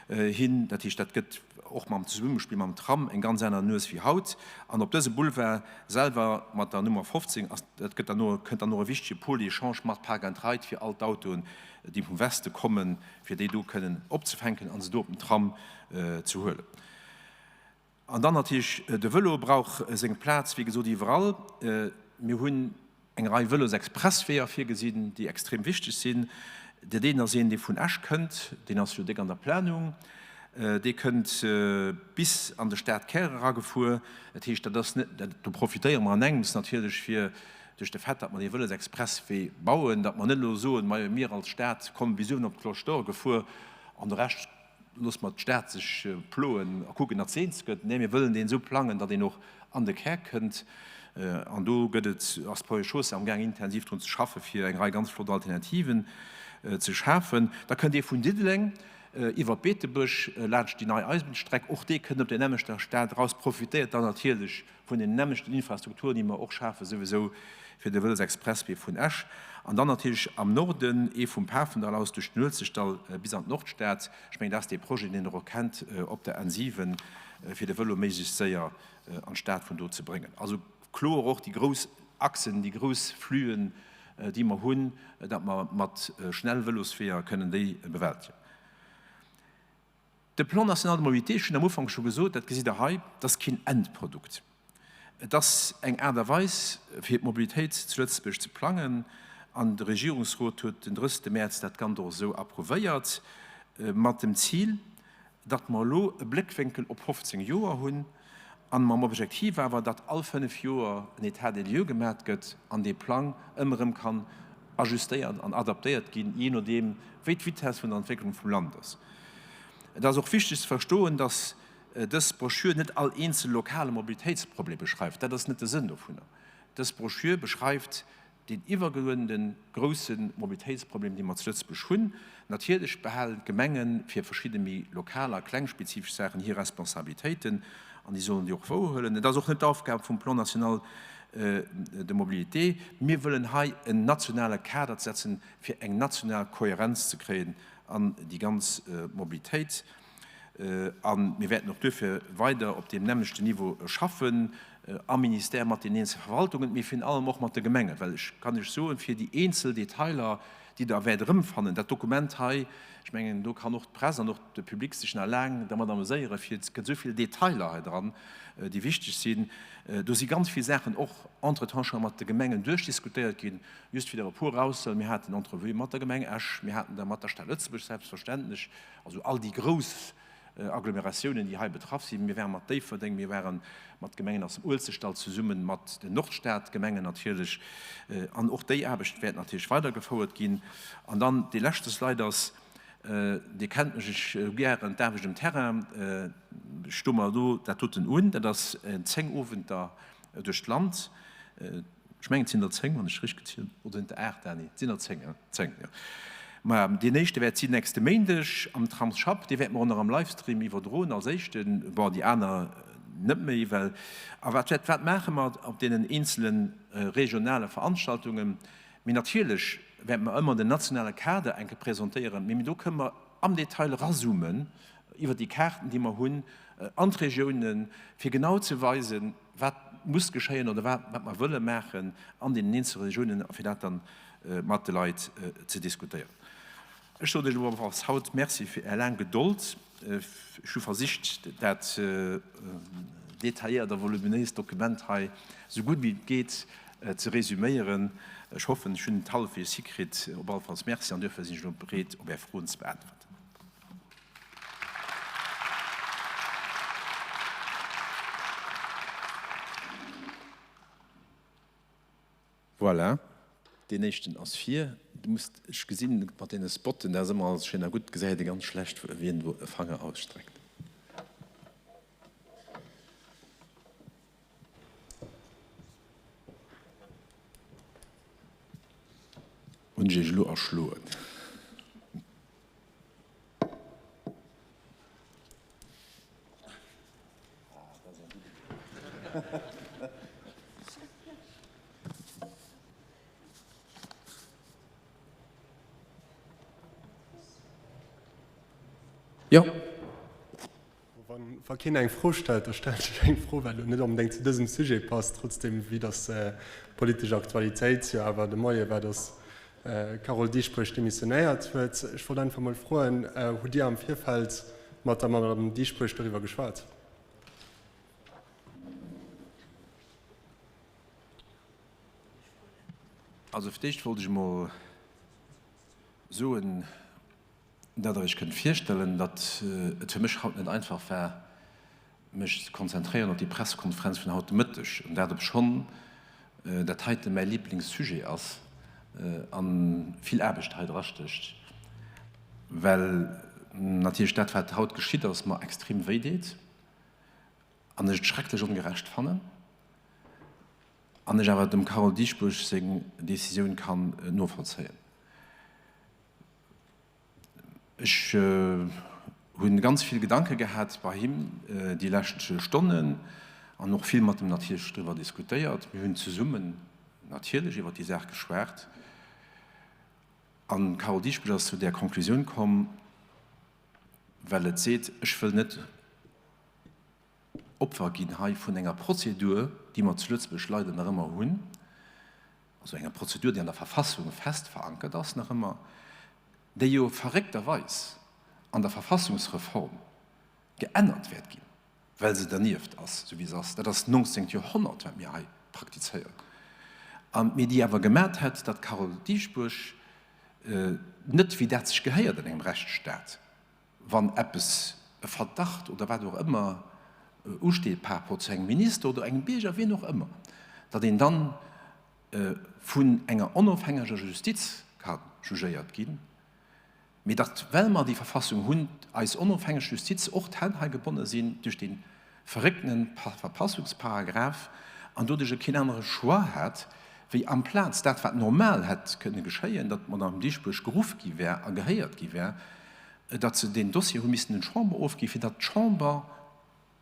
hin. Dat heescht, dat gëtt och mam Zesummespill mam Tram eng ganz aner Nues wéi haut. An op dëse Boulevard selwer mat der Nummer 15 ass, dat gëtt dann och, kënnt dann och e wichtege Pôle d'échange mat Park and Ride fir all d'Autoen, déi vum Weste kommen, fir déi do kënnen opzefänken a se do op den Tram ze huelen. An dann natierlech de Vëlo brauch seng Plaz, wéi gesot, iwwerall. Mir hunn eng Rei Vëlosexpressweeër virgesinn, déi extrem wichteg sinn. Dat eent ass een, dee vun Esch kënnt, deen ass jo déck an der Planung, dee kënnt bis an de Stadkär eragefuer. Dat heescht, dat ass net, do profitéiere mer an engems natierlech fir duerch de Fait, datt mer dee Vëlosexpresswee bauen, datt mer net elo soen, majo mir als Stad komme bis uewen op d'Cloche d'Or gefuer an de Rescht Loosse mer d'Stad sech ploen a kucken, datt se eens gëtt. Nee, mir wëllen deen esou plangen, datt een och an de Kär kënnt. An do gëtt et, ass d'Ponts et Chaussées amgaang intensiv drun ze schaffen, fir eng Rei ganz flott Alternativen ze schafen. Da kënnt ee vun Diddeleng. iwwer Beetebuerg laanscht déi nei Eisenbunnsstreck. Och dee kënnt op där nämmlechter Stad eraus, profitéiert dann natierlech vun den nämmlechten Infrastrukturen, déi mer och schafen, souwisou fir de Vëlosexpresswee vun Esch. An dann natierlech am Norden ee vum Pafendall aus duerch den Uelzechtdall bis an d'Nordstad. Ech mengen, dat ass dee Projet, deen Der och kennt op der N7, fir de Vëlo méiglechst séier an d'Stad vun do ze bréngen. Also kloer och déi grouss Achsen, déi grouss Flüen, déi mer hunn, datt mer mat Schnellvëlosweeër kënnen déi bewältegen. De Plan national de mobilité, ech hunn am Ufank scho gesot, dat gesitt Der hei, dat ass keen Endprodukt. Et ass eng Aart a Weis, fir d'Mobilitéit zu Lëtzebuerg ze plangen. An de Regierungsrot huet den 30. Mäerz dat Gant och esou approuvéiert, mat dem Zil, datt mer elo e Bléckwénkel op 15 Joer hunn an mam Objektiv awer, datt all fënnf Joer en État des lieux gemat gëtt an dee Plang ëmmer erëm kann ajustéiert an adaptéiert ginn, jee nodeem wéi d'Vitesse vun der Entwécklung vum Land ass. Et ass och wichteg ze verstoen, datt dës Broschür net all eenzel lokale Mobilitéitsproblem beschreift. Dat ass net de Sënn dovunner. Dës Broschür beschreift Deen iwwergeuerdente grousse Mobilitéitsproblem, dee mer zu Lëtzebuerg hunn. Natierlech behalen d'Gemenge fir verschidde méi lokal a klengspezifesch Saachen hir Responsabilitéiten an déi sollen déi och wouerhuelen. Et ass och net d'Aufgab vum Plan national de mobilité. Mir wëllen hei en nationale Kader setzen, fir eng national Kohärenz ze kréien an déi ganz Mobilitéit. A mir wäerten och duerfir weider op deem nämmlechten Niveau schaffen, am Ministère mat den eenzel Verwaltungen, mee virun allem och mat de Gemengen. Well ech kann lech soen, fir déi eenzel Detailer, déi Der wäert erëmfannen, dat Dokument hei, ech mengen, do kann och d'Press an och de Public sech nach laang dermat ameséieren, fir et gëtt esou vill Detailer hei dran, déi wichteg sinn. Do si ganz vill Saachen och entretemps scho mat de Gemengen duerchdiskutéiert ginn. Just fir der e puer erauszehuelen, Mir haten Entrevuë mat der Gemeng Esch, mir haten der mat der Stad Lëtzebuerg selbstverständlech, Also all déi grouss Agglomeratiounen, déi hei betraff sinn. Mir ware mat Déifferdeng, mir ware mat Gemengen aus dem Uelzechtdall zesummen, mat den Nordstadgemengen natierlech. An och déi Aarbecht wäert natierlech weidergefouert ginn. An dann dee leschte Slide ass, Dir kennt mech, ech hu gären d'Aarbecht um Terrain. Ech stoe mer elo dat doten un. Dat ass 10 Owenter duerch d'Land. Ech mengen, et sinn der 10, wann ech richteg gezielt hunn. Oder sinn et der 8, Dany? Et sinn der 10, hein? 10, jo. Maja, deen éischte wäert sinn nächste Méindeg am Tramsschapp. Dee wäerte mer och nach am Livestream iwwerdroen als éischten. Bon, déi aner net méi, well. A wat wäert, wat maache mer op deenen eenzele regionale Veranstaltungen? Mee natierlech wäerte mer ëmmer den nationale Kader eng Kéier presentéieren, mee do kënne mer am Detail erazoomen iwwer déi Kaarten, déi mer hunn, an d'Regiounen, fir genau ze weisen, wat muss geschéien oder wat mer wëlle maachen an deenen eenzele Regiounen a fir dat dann mat de Leit ze diskutéieren. Ech soen Iech elo awer als haut Merci fir Är laang Gedold. Ech hu versicht, dat detailléiert a voluminéist Dokument hei esou gutt wéi et geet ze resüméieren. Ech hoffen, ech hunn et hallefweegs hikritt. Op alle Falls Merci an duerfir sinn ech elo bereet, op Är Froen ze beäntwerten. Voilà, deen éischten ass vir. Du musst, ech gesinn mat deene Spotten, dat ass ëmmer alles schéin a gutt, gesäit ee ganz schlecht, wien do e Fanger ausstreckt. Hunn ech Iech elo erschloen? Jo. Wa keen eng Fro stellt, da stellen ech eng Fro, wat elo net onbedéngt zu dësem Sujet passt, trotzdem, vue dass politesch Aktualitéit jo awer de Moie war, dass d'Carole Dieschbourg demissionéiert huet. Ech wollt einfach mol froen, Hutt Dir am Virfeld mat der Madame Dieschbourg doriwwer geschwat? Also fir d'éischt wollt ech emol soen, datt Der Iech kënnt virstellen, datt et fir mech haut net einfach war, mech ze konzentréieren op déi Pressekonferenz vun haut de Mëtteg, an dat obschonn dat heite mäi Liblingssujet ass a vill Aarbecht hei drastécht, well natierlech dat, wat haut geschitt ass, mer extrem wéi deet an ech et schrecklech ongerecht fannen an ech awer dem Carole Dieschbourg seng Décisioun kann novollzéien. Ech hu ganz vill Gedanke gehat bei him déi lescht Stonnen an och vill mat em natierlech driwwer diskutéiert. Mir hunn zesummen natierlech iwwer déi Saach geschwat an d'Carole Dieschbourg ass zu där Conclusioun komm, well et seet, ech wëll net Opfer ginn hei vun enger Prozedur, déi mer zu Lëtzebuerg leider nach ëmmer hunn, also enger Prozedur, déi an der Verfassung fest verankert ass nach ëmmer, déi jo verréckterweis an der Verfassungsreform geännert wäert ginn, well se dernieft ass, esou wéi se ass. Dat ass 19. Joerhonnert, wat mir hei praktizéieren, an mee déi awer gemat hätt, datt d'Carole Dieschbourg net, wéi dat sech gehéiert an engem Rechtsstaat, wann eppes, e Verdacht oder wat och ëmmer usteet par rapport zu engem Minister oder engem Bierger, wien och ëmmer, datt een dann vun enger onofhängeger Justiz ka jugéiert ginn, mee datt, well mer déi Verfassung hunn, eis onofhängeg Justiz och d'Hänn hei gebonne sinn duerch dee verrécktene Verfassungsparagraph an doduerch e keen anere Choix hat, wéi amplaz dat, wat normal hätt kënne geschéien, datt d'Madame Dieschbourg geruff gi wär a gehéiert gi wär, datt se deen Dossier hu missen un d'Chamber ofginn, fir datt d'Chamber,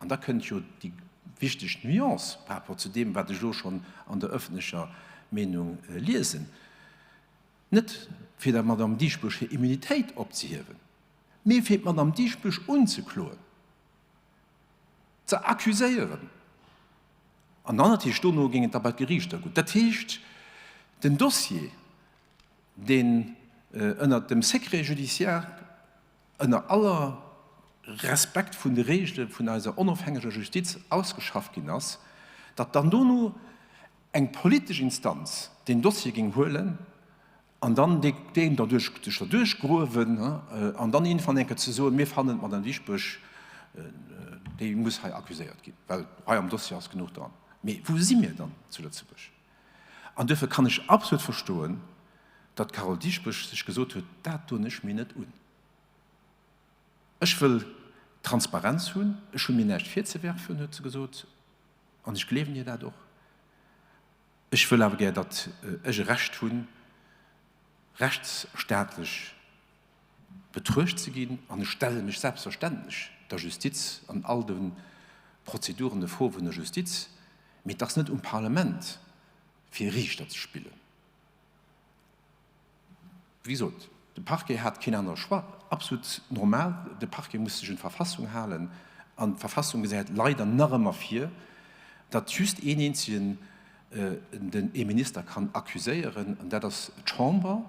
an da kënnt jo déi wichteg Nuance par rapport zu deem, wat ech elo schonn an der öffentlecher Meenung liesen, net fir der Madame Dieschbourg hir Immunitéit opzehiewen, mee fir d'Madame Dieschbourg unzekloen, ze accuséieren. An dann natierlech dono géing et da bei d'Geriichter goen. Dat heescht, den Dossier, deen ënnert dem Secret judiciaire, ënner aller Respekt vun de Regele vun eiser onofhängeger Justiz ausgeschafft ginn ass, datt dann dono eng politesch Instanz deen Dossier géing huelen an dann deen derduerch, sech derduerch gruewen an dann iergendwann eng Kéier ze soen, mir fannen d'Madame Dieschbourg, déi muss hei accuséiert ginn, well hei am Dossier ass genuch dran. Mee wou si mir dann zu Lëtzebuerg? An duerfir kann ech absolut verstoen, datt d'Carole Dieschbourg sech gesot huet, dat doen ech mir net un. Ech wëll Transparenz hunn, ech hu mir näischt virzewerfen, huet se gesot, an ech gleewen hir dat och. Ech wëll awer gär, datt ech e Recht hunn, rechtsstaatlech betruecht ze ginn, an ech stelle mech selbstverständlech der Justiz an all de Prozeduren, de Froe vun der Justiz, mee et ass net um Parlament, fir Riichter ze spillen. Wéi gesot, de Parquet hat keen anere Choix, absolut normal, de Parquet muss sech un d'Verfassung halen an d'Verfassung gesäit leider nach ëmmer vir, datt just een eenzegen den ee Minister kann accuséieren an dat ass d'Chamber.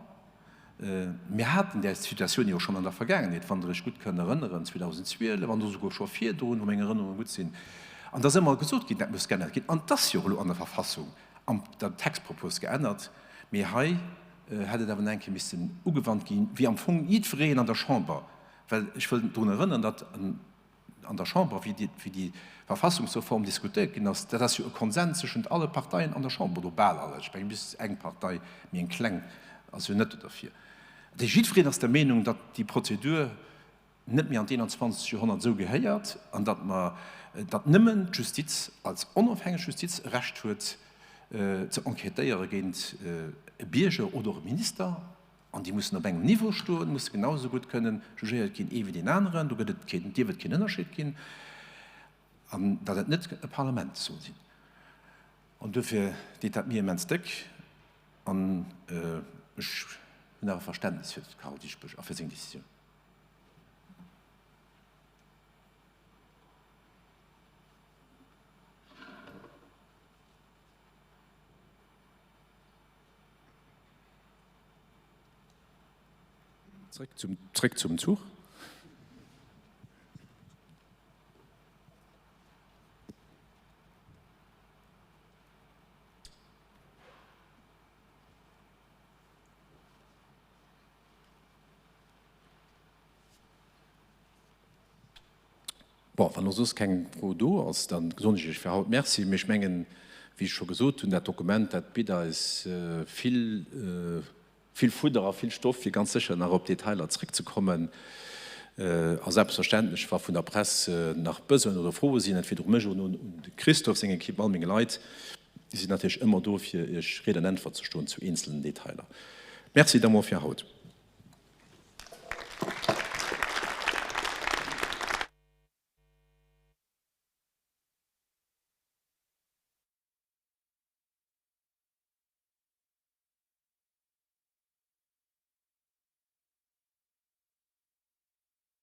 Mir haten där Situatioun jo schonn an der Vergaangenheet, wann Der Iech gutt kënnt erënneren, 2012 an esouguer scho virdrun, wa meng Erënnerunge gutt sinn, an da ass ëmmer gesot ginn, dat muss geännert ginn an et ass jo och elo an der Verfassung an der Textpropos geännert, mee hei hätt et awer nach eng Kéier missen ugewannt ginn, wéi am Fong jiddwereen an der Chamber, well ech wëll drun erënneren, datt an der Chamber, wéi déi Verfassungsreform diskutéiert ginn ass, dat ass jo e Konsens zwëschent alle Parteien an der Chamber, oder bal alle, ech mengen bis eng Partei, méi eng kleng, ass jo net derfir. Dat heescht, jiddwereen ass der Meenung, datt déi Prozedur net méi an d'21. Joerhonnert esou gehéiert an datt mer, datt nëmmen d'Justiz als onofhängeg Justiz e Recht huet ze enquêtéiere géint e Bierger oder och e Minister, an déi mussen op engem Niveau stoen, musse genau esou gutt kënnen jugéiert ginn, ee wéi deen aneren, do gëtt et keen, dierf et keen Ënnerscheed ginn, an datt et net e Parlament soll sinn. An duerfir deet dat mir immens déck an ech hunn awer Verständnis fir d'Carole Dieschbourg a fir seng Décisioun. Zréck zum, zréck zum Zuch. Bon, wann elo soss keng Fro do ass, da soen ech Iech fir haut Merci. Mee ech mengen, wéi ech scho gesot hunn, dat Dokument, dat bitt eis vill, vill Fudder a vill Stoff, fir ganz sécher nach op Detailer zréckzekommen. A selbstverständlech, wa vun der Press nach Besoinen oder Froe sinn, entweder u mech oder un de Christophe, seng Equipe, all meng Leit, déi sinn natierlech ëmmer do, fir Iech Ried an Äntwert ze stoen zu eenzelen Detailer. Merci da mol fir haut.